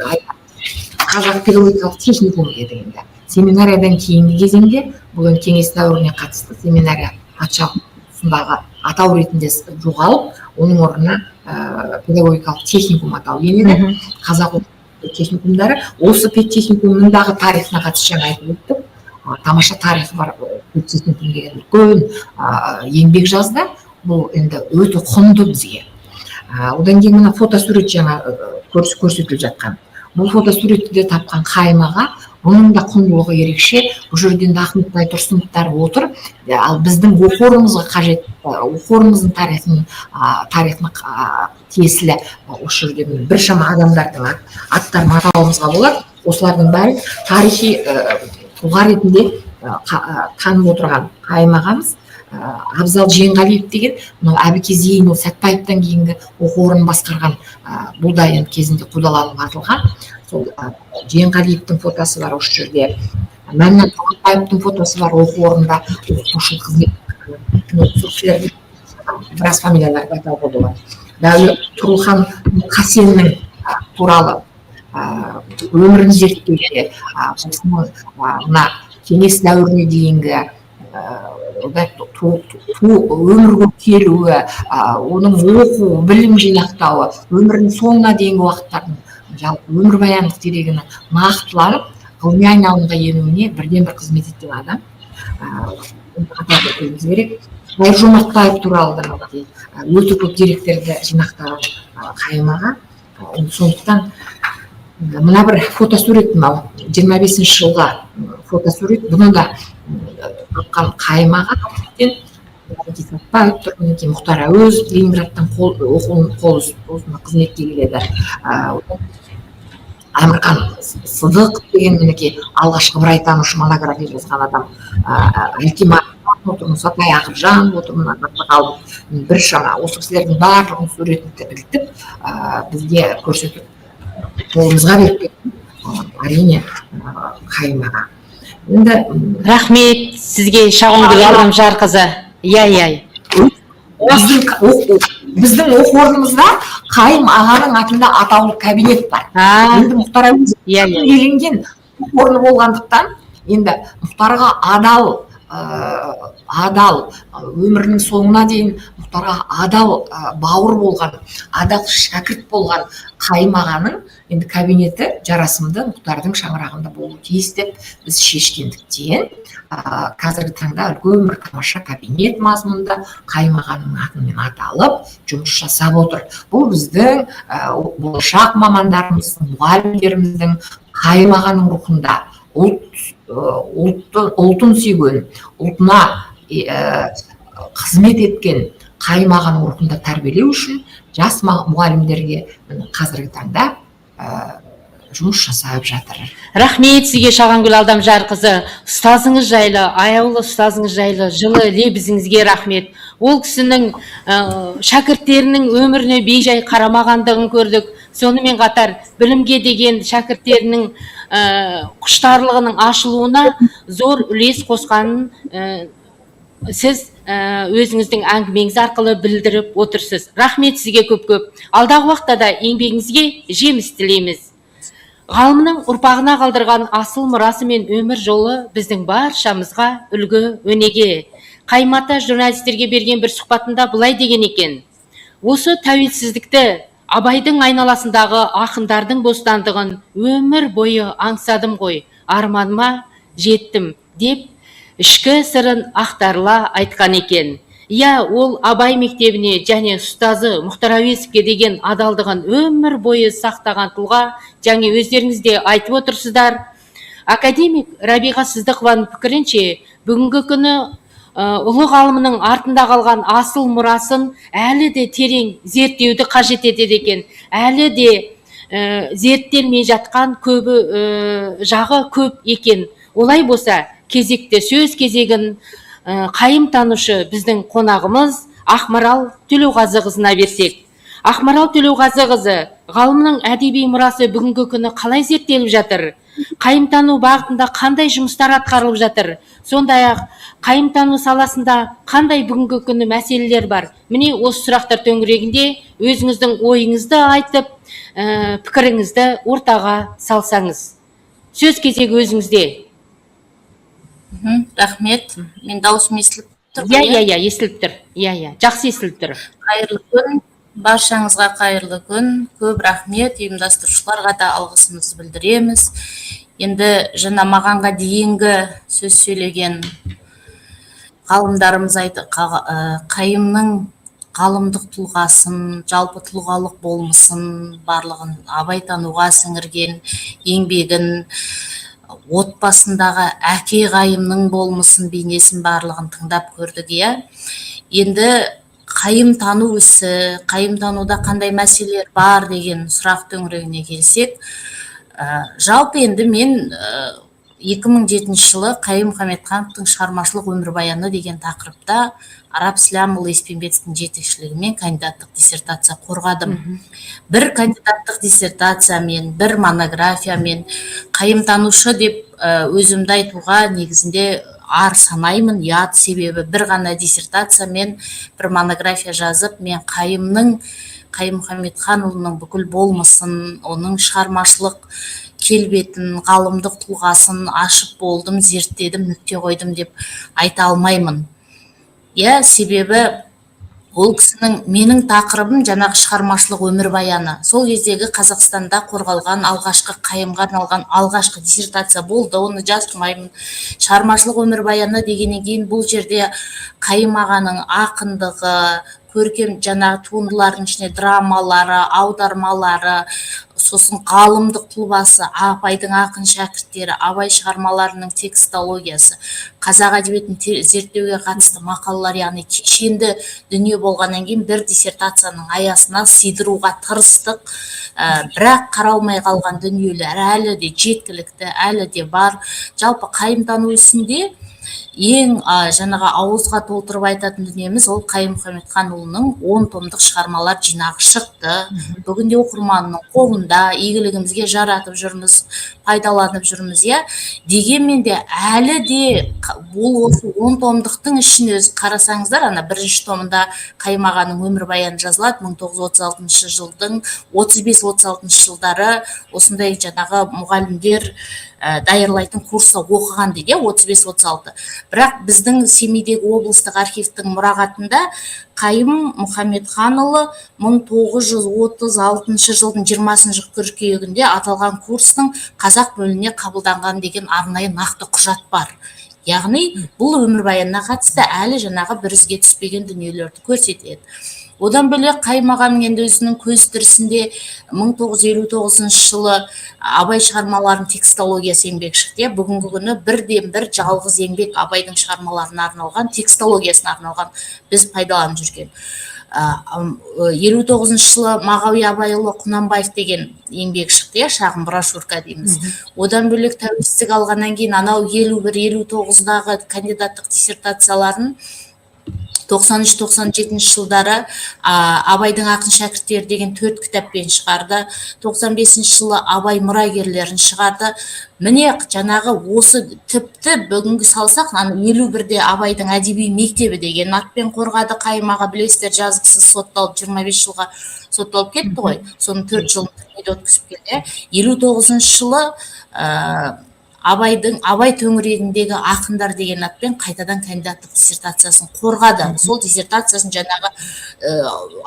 қазақ педагогикалық техникумы дедік. Енді семинариядан кейінгі кезеңде, бұл енді кеңес дәуіріне қатысты, семинария патшалық тұсындағы атау ретінде жоғалып, оның орнына педагогикалық техникум атауы енеді. Қазақ техникумдары, осы педтехникумның дағы тарихына қатысты жаңа айтып өттік. Тамаша тарихы бар. Педтехникум деген үлкен еңбек жазды. Бұл енді өте құнды бізге. Одан кейін мына фотосурет, жаңа көрсетіліп жатқан бұл фотосуретті де тапқан Қайым аға. Бұның да құндылығы ерекше. Бұл жерде енді Ахмет Байтұрсыновтар отыр. Ал біздің оқу орнымызға қажет, оқу орнымыздың тарихына тиесілі осы жерде міне біршама адамдардың аттарын атауымызға болады. Осылардың бәрін тарихи тұлға ретінде танып отырған Қайым ағамыз. Абзал Жиенғалиев деген мынау Әбіке Зейінұлы Сәтбаевтан кейінгі оқу орнын басқарған, бұл да енді кезінде қудаланып атылған, сол Жиенғалиевтің фотосы бар осы жерде. Мәннан Тоғанбаевтың фотосы бар, оқу орнында оқытушылық қызмет. Сол кісілердің біраз фамилияларды атауға болады. Дәулет Тұрлыхан Қасеннің туралы өмірін зерттеуде, осының мына кеңес дәуіріне дейінгі өмірге келуі, оның оқу, білім жинақтауы, өмірінің соңына дейінгі уақыттардың жалпы өмірбаяндық дерегінің нақтыланып, ғылыми айналымға енуіне бірден бір қызмет еткен адам. Оны атап өтуіміз керек. Қайыр Жомартбаев туралы да мінекей, өте көп деректерді жинақтаған Қайым аға. Сондықтан мына бір фотосурет, мынау 25-ші жылғы фотосурет, бұны да тапқан Қайым аға. Сәтбаев тұр, мінекей Мұхтар Әуезов Ленинградтан қол оқуын қол үзіп, осында қызметке келеді. Одан Әмірхан Сыдық деген, мінекей, алғашқы ыбырайтанушы монография жазған адам. Әлкей отыр, Мұсатай Ақылжанов отыр, мына ғалым. Біршама осы кісілердің барлығының суретін ілтіп, бізге көрсетіп, қолымызға беріп кеткен, әрине, Қайым аға. Енді Рахмет сізге, Шағынгүл Алдамжарқызы. Иә. Біздің оқу орнымызда Қайым ағаның атында атаулы кабинет бар. Енді Мұхтар Әуезов иә иә иеленген оқу орны болғандықтан, енді Мұхтарға адал, адал, өмірінің соңына дейін Мұхтарға адал бауыр болған, адал шәкірт болған Қайым ағаның енді кабинеті жарасымды Мұхтардың шаңырағында болуы тиіс деп біз шешкендіктен, қазіргі таңда үлкен бір тамаша кабинет мазмұнында Қайым ағаның атымен аталып, жұмыс жасап отыр. Бұл біздің болашақ мамандарымыздың, мұғалімдеріміздің Қайым ағаның рухында ұлт, ұлтты, ұлтын сүйген, ұлтына қызмет еткен Қайым ағаның рухында тәрбиелеу үшін жас мұғалімдерге міне қазіргі таңда жұмыс жасап жатыр. Рахмет сізге, Шағангүл Алдамжарқызы, ұстазыңыз жайлы, аяулы ұстазыңыз жайлы жылы лебізіңізге рахмет. Ол кісінің шәкірттерінің өміріне бейжай қарамағандығын көрдік. Сонымен қатар білімге деген шәкірттерінің құштарлығының ашылуына зор үлес қосқанын сіз өзіңіздің әңгімеңіз арқылы білдіріп отырсыз. Рахмет сізге көп көп. Алдағы уақытта да еңбегіңізге жеміс тілейміз. Ғалымның ұрпағына қалдырған асыл мұрасы мен өмір жолы біздің баршамызға үлгі өнеге. Қайым ата журналистерге берген бір сұхбатында былай деген екен: «Осы тәуелсіздікті, Абайдың айналасындағы ақындардың бостандығын өмір бойы аңсадым ғой, арманыма жеттім», – деп ішкі сырын ақтарыла айтқан екен. Иә, ол Абай мектебіне және ұстазы Мұхтар Әуезовке деген адалдығын өмір бойы сақтаған тұлға. Және өздеріңіз де айтып отырсыздар. Академик Рабиға Сыздықованың пікірінше, бүгінгі күні ұлы ғалымның артында қалған асыл мұрасын әлі де терең зерттеуді қажет етеді екен. Әлі де зерттелмей жатқан көбі жағы көп екен. Олай болса, кезекті сөз кезегін қайым танушы біздің қонағымыз Ақмарал Төлеуғазықызына берсек. Ақмарал Төлеуғазықызы, ғалымның әдеби мұрасы бүгінгі күні қалай зерттеліп жатыр? Қайымтану бағытында қандай жұмыстар атқарылып жатыр? Сондай ақ қайымтану саласында қандай бүгінгі күні мәселелер бар? Міне, осы сұрақтар төңірегінде өзіңіздің ойыңызды айтып, пікіріңізді ортаға салсаңыз. Сөз кезегі өзіңізде. Рахмет. Мен дауысым естіліп тұр Иә. ғой, Иә, естіліп тұр. Иә, жақсы естіліп тұр. Қайырлы күн баршаңызға, қайырлы күн! Көп рахмет, ұйымдастырушыларға да алғысымызды білдіреміз. Енді жаңа мағанға дейінгі сөз сөйлеген ғалымдарымыз айтты, Қайымның ғалымдық тұлғасын, жалпы тұлғалық болмысын, барлығын, абайтануға сіңірген еңбегін, отбасындағы әке Қайымның болмысын, бейнесін, барлығын тыңдап көрдік, иә. Енді қайым тану ісі, қайым тануда қандай мәселелер бар деген сұрақ төңірегіне келсек, жалпы енді мен 2007 жылы Қайым Мұхамедхановтың шығармашылық өмірбаяны деген тақырыпта Араб Сләмұлы Еспенбетовтің жетекшілігімен кандидаттық диссертация қорғадым. Бір кандидаттық диссертациямен, бір монографиямен қайымтанушы деп өзімді айтуға негізінде ар санаймын, ұят. Себебі бір ғана диссертациямен, бір монография жазып, мен Қайымның, Қайым Мұхамедханұлының бүкіл болмысын, оның шығармашылық келбетін, ғалымдық тұлғасын ашып болдым, зерттедім, нүкте қойдым деп айта алмаймын, иә. Себебі ол кісінің, менің тақырыбым жаңағы шығармашылық өмірбаяны, сол кездегі Қазақстанда қорғалған алғашқы, Қайымға арналған алғашқы диссертация болды, оны жасырмаймын. Шығармашылық өмірбаяны дегеннен кейін, бұл жерде Қайым ағаның ақындығы, көркем жаңағы туындылардың ішінде драмалары, аудармалары, сосын ғалымдық тұлғасы, Абайдың ақын шәкірттері, Абай шығармаларының текстологиясы, қазақ әдебиетін зерттеуге қатысты мақалалар, яғни кешенді дүние болғаннан кейін, бір диссертацияның аясына сыйдыруға тырыстық. Бірақ қаралмай қалған дүниелер әлі де жеткілікті, әлі де бар. Жалпы қайымтану ісінде ең жаңағы ауызға толтырып айтатын дүниеміз, ол Қайым Мұхамедханұлының 10 томдық шығармалар жинағы шықты. Бүгінде оқырманның қолында, игілігімізге жаратып жүрміз, пайдаланып жүрміз, иә. Дегенмен де әлі де бұл осы 10 томдықтың ішін өзі қарасаңыздар, ана бірінші томында Қайым ағаның өмірбаяны жазылады. 1936 жылдың, 35-36 жылдары осындай жаңағы мұғалімдер даярлайтын курста оқыған дейді, иә, 35-36. Бірақ біздің Семейдегі облыстық архивтің мұрағатында Қайым Мұхамедханұлы 1936 жылдың 20 қыркүйегінде аталған курстың қазақ бөліміне қабылданған деген арнайы нақты құжат бар. Яғни бұл өмірбаянына қатысты әлі жаңағы бір ізге түспеген дүниелерді көрсетеді. Одан бөлек, Қайым ағаның енді өзінің көз тірісінде 1959 жылы Абай шығармаларының текстологиясы еңбек шықты, иә. Бүгінгі күні бірден бір жалғыз еңбек, Абайдың шығармаларына арналған, текстологиясына арналған, біз пайдаланып жүрген. 59-жылы Мағауия Абайұлы Құнанбаев деген еңбек шықты, иә, шағын брошюрка дейміз. Одан бөлек, тәуелсіздік алғаннан кейін анау 51, 59-дағы кандидаттық диссертацияларын 93, 97 жылдары «Абайдың ақын шәкірттері» деген төрт кітаппен шығарды. 95 жылы «Абай мұрагерлерін» шығарды. Міне, жаңағы осы, тіпті бүгінгі салсақ, ана 51-де «Абайдың әдеби мектебі» деген атпен қорғады. Қайым аға, білесіздер, жазықсыз сотталып, 25 жылға сотталып кетті ғой, соның 4 жылын түрмеде өткізіп келді. 59 жылы Абай төңірегіндегі ақындар деген атпен қайтадан кандидаттық диссертациясын қорғады. Сол диссертациясын жаңағы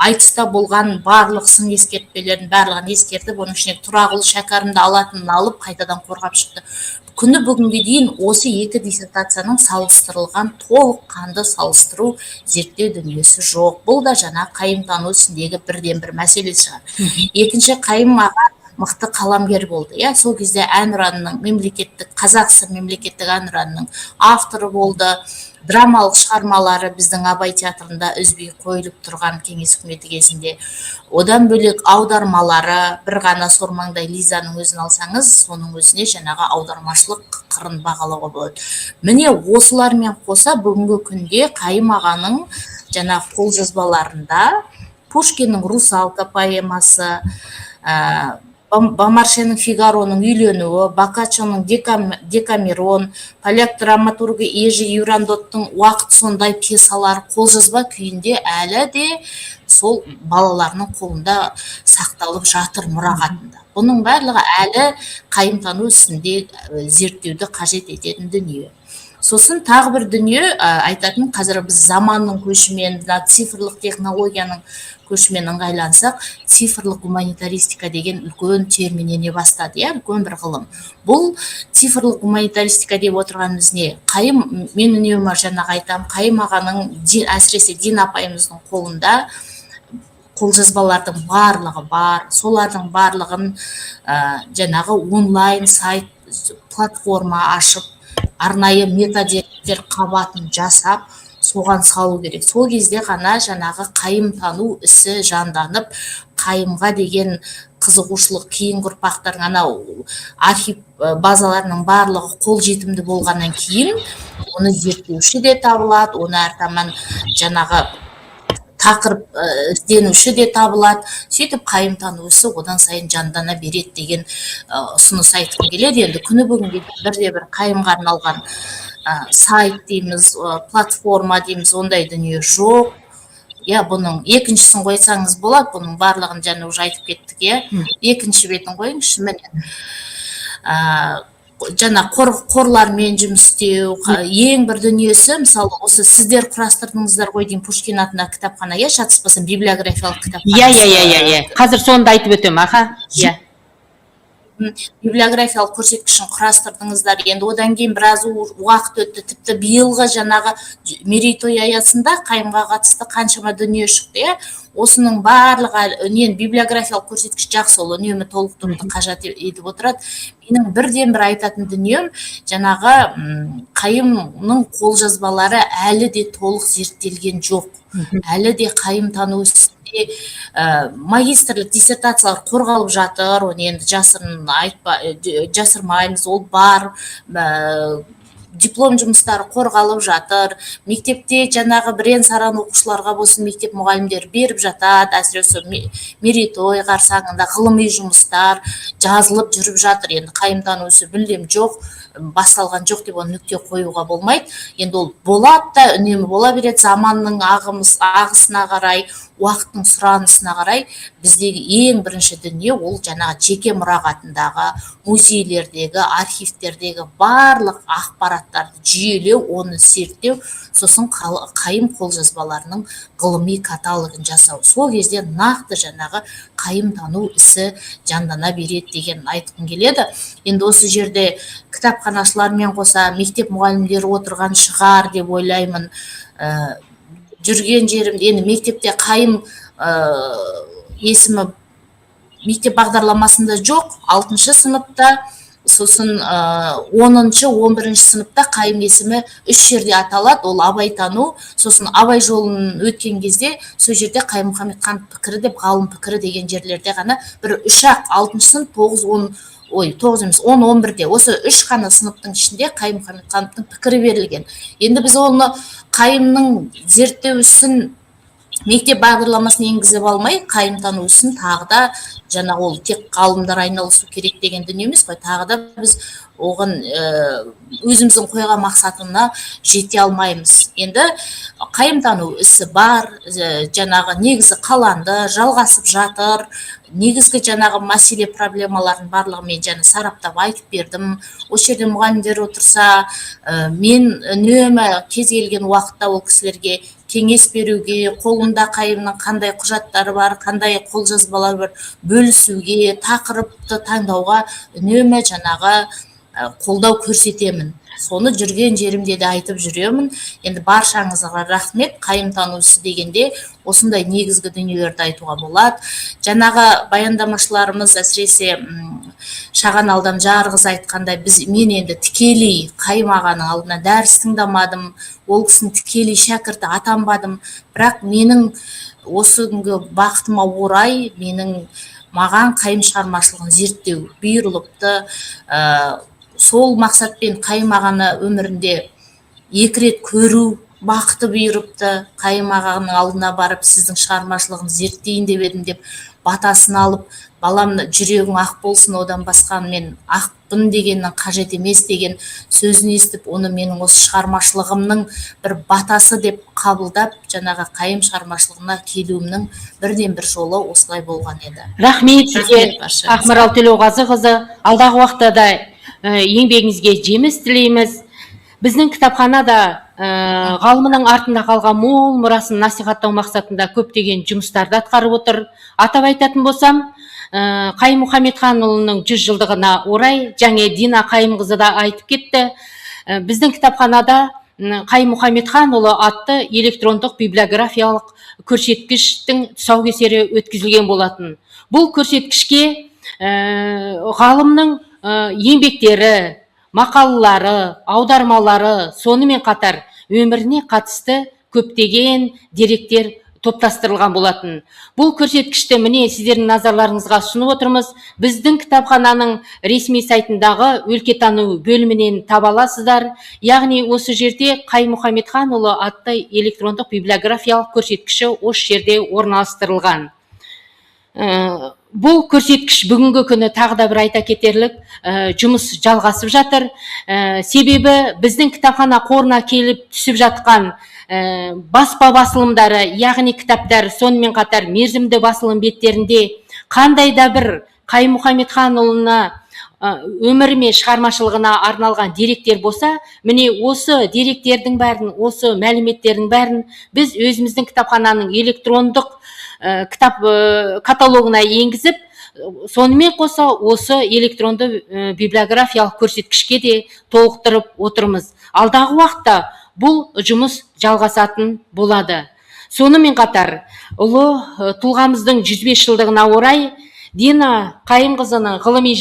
айтыста болған барлық сын ескертпелердің барлығын ескертіп, оның ішіне Тұрағұл, Шәкәрімді алатынын алып, қайтадан қорғап шықты. Күні бүгінге дейін осы екі диссертацияның салыстырылған, толыққанды салыстыру, зерттеу дүниесі жоқ. Бұл да жаңа қайымтану ісіндегі бірден бір мәселе шығар. Екінші, Қайым аға мықты қаламгер болды, иә. Сол кезде Әнұранның, мемлекеттік, Қазақ ССР мемлекеттік Әнұранның авторы болды. Драмалық шығармалары біздің Абай театрында үзбей қойылып тұрған Кеңес үкіметі кезінде. Одан бөлек аудармалары, бір ғана «Сормаңдай Лизаның» өзін алсаңыз, соның өзіне жаңағы аудармашылық қырын бағалауға болады. Міне, осылармен қоса бүгінгі күнде Қайым ағаның жаңағы қолжазбаларында Пушкиннің «Русалка» поэмасы, Бомаршенің «Фигароның үйленуі», Боккаччоның «Декамерон», поляк драматургы Ежи Юрандоттың «Уақыт сондай» пьесалары қолжазба күйінде әлі де сол балаларының қолында сақталып жатыр, мұрағатында. Бұның барлығы әлі қайымтану ісінде зерттеуді қажет ететін дүние. Сосын тағы бір дүние айтатын: қазір біз заманның көшімен, мына цифрлық технологияның көшімен ыңғайлансақ, цифрлық гуманитаристика деген үлкен термин ене бастады, иә, үлкен бір ғылым. Бұл цифрлық гуманитаристика деп отырғанымыз не? Қайым, мен үнемі жаңағы айтамын, Қайым ағаның, әсіресе Дина апайымыздың қолында қолжазбалардың барлығы бар. Солардың барлығын жаңағы онлайн сайт, платформа ашып, арнайы метадеректер қабатын жасап, соған салу керек. Сол кезде ғана жаңағы қайым тану ісі жанданып, қайымға деген қызығушылық кейінгі ұрпақтардың, анау архив базаларының барлығы қолжетімді болғаннан кейін, оны зерттеуші де табылады, оны әртаман жаңағы тақырып ізденуші де табылады. Сөйтіп, қайым тану ісі одан сайын жандана береді деген ұсыныс айтқым келеді. Енді күні бүгінге бірде бір қайымға арналған сайт дейміз, платформа дейміз, ондай дүние жоқ, иә. Бұның екіншісін қойсаңыз болады. Бұның барлығын жаңа уже айтып кеттік, иә. Екінші бетін қойыңызшы. Міне, жаңа қорлармен жұмыс істеу ең бір дүниесі. Мысалы, осы сіздер құрастырдыңыздар ғой деймін, Пушкин атындағы кітапхана, иә, шатаспасам, библиографиялық кітапхана. Иә, қазір соны да айтып өтемін, аха, иә. Библиографиялық көрсеткішін құрастырдыңыздар. Енді одан кейін біраз уақыт өтті. Тіпті биылғы жаңағы мерейтой аясында қайымға қатысты қаншама дүние шықты, иә. Осының барлығы үнемі, библиографиялық көрсеткіш жақсы, ол үнемі толықтыруды қажет етіп отырады. Менің бірден бір айтатын дүнием: жаңағы Қайымның қолжазбалары әлі де толық зерттелген жоқ. Әлі де қайым тану ісінде магистрлік диссертациялар қорғалып жатыр. Оны енді жасырын айтпа, жасырмаймыз, ол бар. Диплом жұмыстары қорғалып жатыр. Мектепте жаңағы бірен саран оқушыларға болсын мектеп мұғалімдері беріп жатады. Әсіресе мерейтой қарсаңында ғылыми жұмыстар жазылып жүріп жатыр. Енді қайымтану ісі мүлдем жоқ, басталған жоқ деп оны нүкте қоюға болмайды. Енді ол болады да, үнемі бола береді. Заманның ағысына қарай, уақыттың сұранысына қарай біздегі ең бірінші дүние ол жаңағы жеке мұрағатындағы, музейлердегі, архивтердегі барлық ақпараттарды жүйелеу, оны зерттеу, сосын қайым қолжазбаларының ғылыми каталогын жасау. Сол кезде нақты жаңағы қайым тану ісі жандана береді деген айтқым келеді. Енді осы жерде кітапханашылармен қоса мектеп мұғалімдері отырған шығар деп ойлаймын. Жүрген жерімде енді мектепте қайым есімі мектеп бағдарламасында жоқ. Алтыншы сыныпта Сосын 10-шы, 11-ші сыныпта Қайым есімі үш жерде аталады. Ол Абайтану, сосын Абай жолын өткен кезде сол жерде Қайым Мұхаммедханов пікірі деп, ғалым пікірі деген жерлерде ғана бір үш ақ, алтыншы сынып, 9, 10, ой, 9 емес, 10, 11-де, осы үш қана сыныптың ішінде Қайым Мұхаммедхановтың пікірі берілген. Енді біз оны, Қайымның зерттеу ісін мектеп бағдарламасына енгізіп алмай, қайым тану ісін тағы да, жаңағы ол тек ғалымдар айналысу керек деген дүние емес қой, тағы да біз оған өзіміздің қойған мақсатына жете алмаймыз. Енді қайым тану ісі бар, жаңағы негізі қаланды, жалғасып жатыр. Негізгі жаңағы мәселе, проблемалардың барлығын мен жаңа сараптап айтып бердім. Осы жерде мұғалімдер отырса, мен үнемі кез келген уақытта ол кісілерге кеңес беруге, қолымда Қайымның қандай құжаттары бар, қандай қолжазбалар бар, бөлісуге, тақырыпты таңдауға үнемі жаңағы қолдау көрсетемін. Соны жүрген жерімде де айтып жүремін. Енді баршаңызға рахмет. Қайым тану ісі дегенде осындай негізгі дүниелерді айтуға болады. Жаңағы баяндамашыларымыз, әсіресе Шаған Алдамжарқызы айтқандай, біз, мен енді тікелей Қайым ағаның алдына дәріс тыңдамадым, ол кісінің тікелей шәкірті атанбадым, бірақ менің осы күнгі бақытыма орай менің маған Қайым шығармашылығын зерттеу бұйырылыпты. Сол мақсатпен Қайым ағаны өмірінде екі рет көру бақыты бұйырыпты. Қайым ағаның алдына барып, сіздің шығармашылығын зерттейін деп едім деп батасын алып, балам, жүрегің ақ болсын, одан басқа мен ақпын дегеннің қажет емес деген сөзін естіп, оны менің осы шығармашылығымның бір батасы деп қабылдап, жаңағы Қайым шығармашылығына келуімнің бірден бір жолы осылай болған еді. Рахмет сізге, Рахмет баршаңызға. Ақмарал Төлеуғазықызы. Алдағы уақытта да еңбегіңізге жеміс тілейміз. Біздің кітапхана да ғалымының артында қалған мол мұрасын насихаттау мақсатында көптеген жұмыстарды атқарып отыр. Атап айтатын болсам, Қайым Мұхамедханұлының 100 жылдығына орай, және Дина Қайымқызы да айтып кетті, біздің кітапханада Қайым Мұхамедханұлы атты электрондық библиографиялық көрсеткіштің тұсаукесері өткізілген болатын. Бұл көрсеткішке ғалымның еңбектері, мақалалары, аудармалары, сонымен қатар өміріне қатысты көптеген деректер топтастырылған болатын. Бұл көрсеткішті міне сіздердің назарларыңызға ұсынып отырмыз. Біздің кітапхананың ресми сайтындағы өлкетану бөлімінен таба аласыздар. Яғни осы жерде Қайым Мұхамедханұлы атты электрондық библиографиялық көрсеткіші осы жерде орналастырылған. Бұл көрсеткіш бүгінгі күні тағы да бір айта кетерлік, жұмыс жалғасып жатыр. Себебі біздің кітапхана қорына келіп түсіп жатқан баспа басылымдары, яғни кітаптар, сонымен қатар мерзімді басылым беттерінде қандай да бір Қайым Мұхамедханұлына өмірі мен шығармашылығына арналған деректер болса, міне осы деректердің бәрін, осы мәліметтердің бәрін біз өзіміздің кітапхананың электрондық кітап каталогына енгізіп, сонымен қоса осы электронды библиографиялық көрсеткішке де толықтырып отырмыз. Алдағы уақытта бұл жұмыс жалғасатын болады. Сонымен қатар ұлы тұлғамыздың 105 жылдығына орай Дина Қайымқызының ғылыми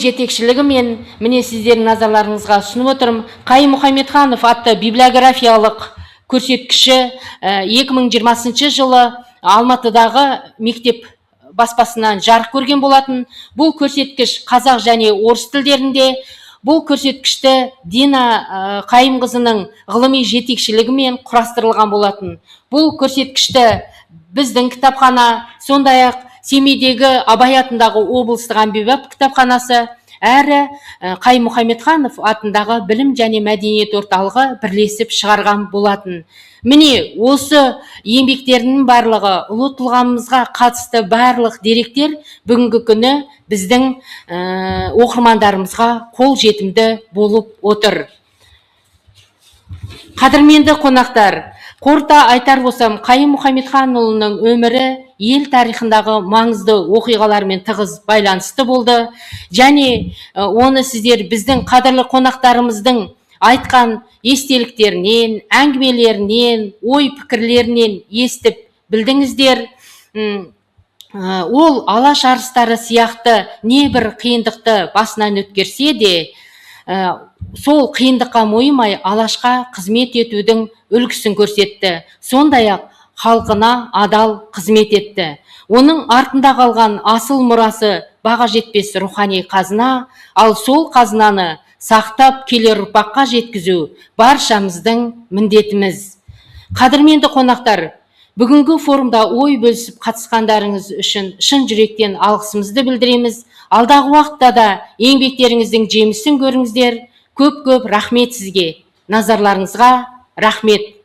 жетекшілігімен міне сіздердің назарларыңызға ұсынып отырмын. Қайым Мұхамедханов атты библиографиялық көрсеткіші 2020 жылы Алматыдағы мектеп баспасынан жарық көрген болатын. Бұл көрсеткіш қазақ және орыс тілдерінде. Бұл көрсеткішті Дина Қайымқызының ғылыми жетекшілігімен құрастырылған болатын. Бұл көрсеткішті біздің кітапхана, сондай-ақ Семейдегі Абай атындағы облыстық әмбебап кітапханасы әрі Қайым Мұхамедханов атындағы білім және мәдениет орталығы бірлесіп шығарған болатын. Міне осы еңбектерінің барлығы, ұлы тұлғамызға қатысты барлық деректер бүгінгі күні біздің оқырмандарымызға қол жетімді болып отыр. Қадірменді қонақтар, қорыта айтар болсам, Қайым Мұхамедханұлының өмірі ел тарихындағы маңызды оқиғалармен тығыз байланысты болды. Және оны сіздер біздің қадірлі қонақтарымыздың айтқан естеліктерінен, әңгімелерінен, ой пікірлерінен естіп білдіңіздер. Ол Алаш арыстары сияқты небір қиындықты басынан өткерсе де, сол қиындыққа мойымай, Алашқа қызмет етудің үлгісін көрсетті. Сондай ақ халқына адал қызмет етті. Оның артында қалған асыл мұрасы баға жетпес рухани қазына. Ал сол қазынаны сақтап, келер ұрпаққа жеткізу баршамыздың міндетіміз. Қадірменді қонақтар, бүгінгі форумда ой бөлісіп қатысқандарыңыз үшін шын жүректен алғысымызды білдіреміз. Алдағы уақытта да еңбектеріңіздің жемісін көріңіздер. Көп көп рахмет сізге, назарларыңызға рахмет.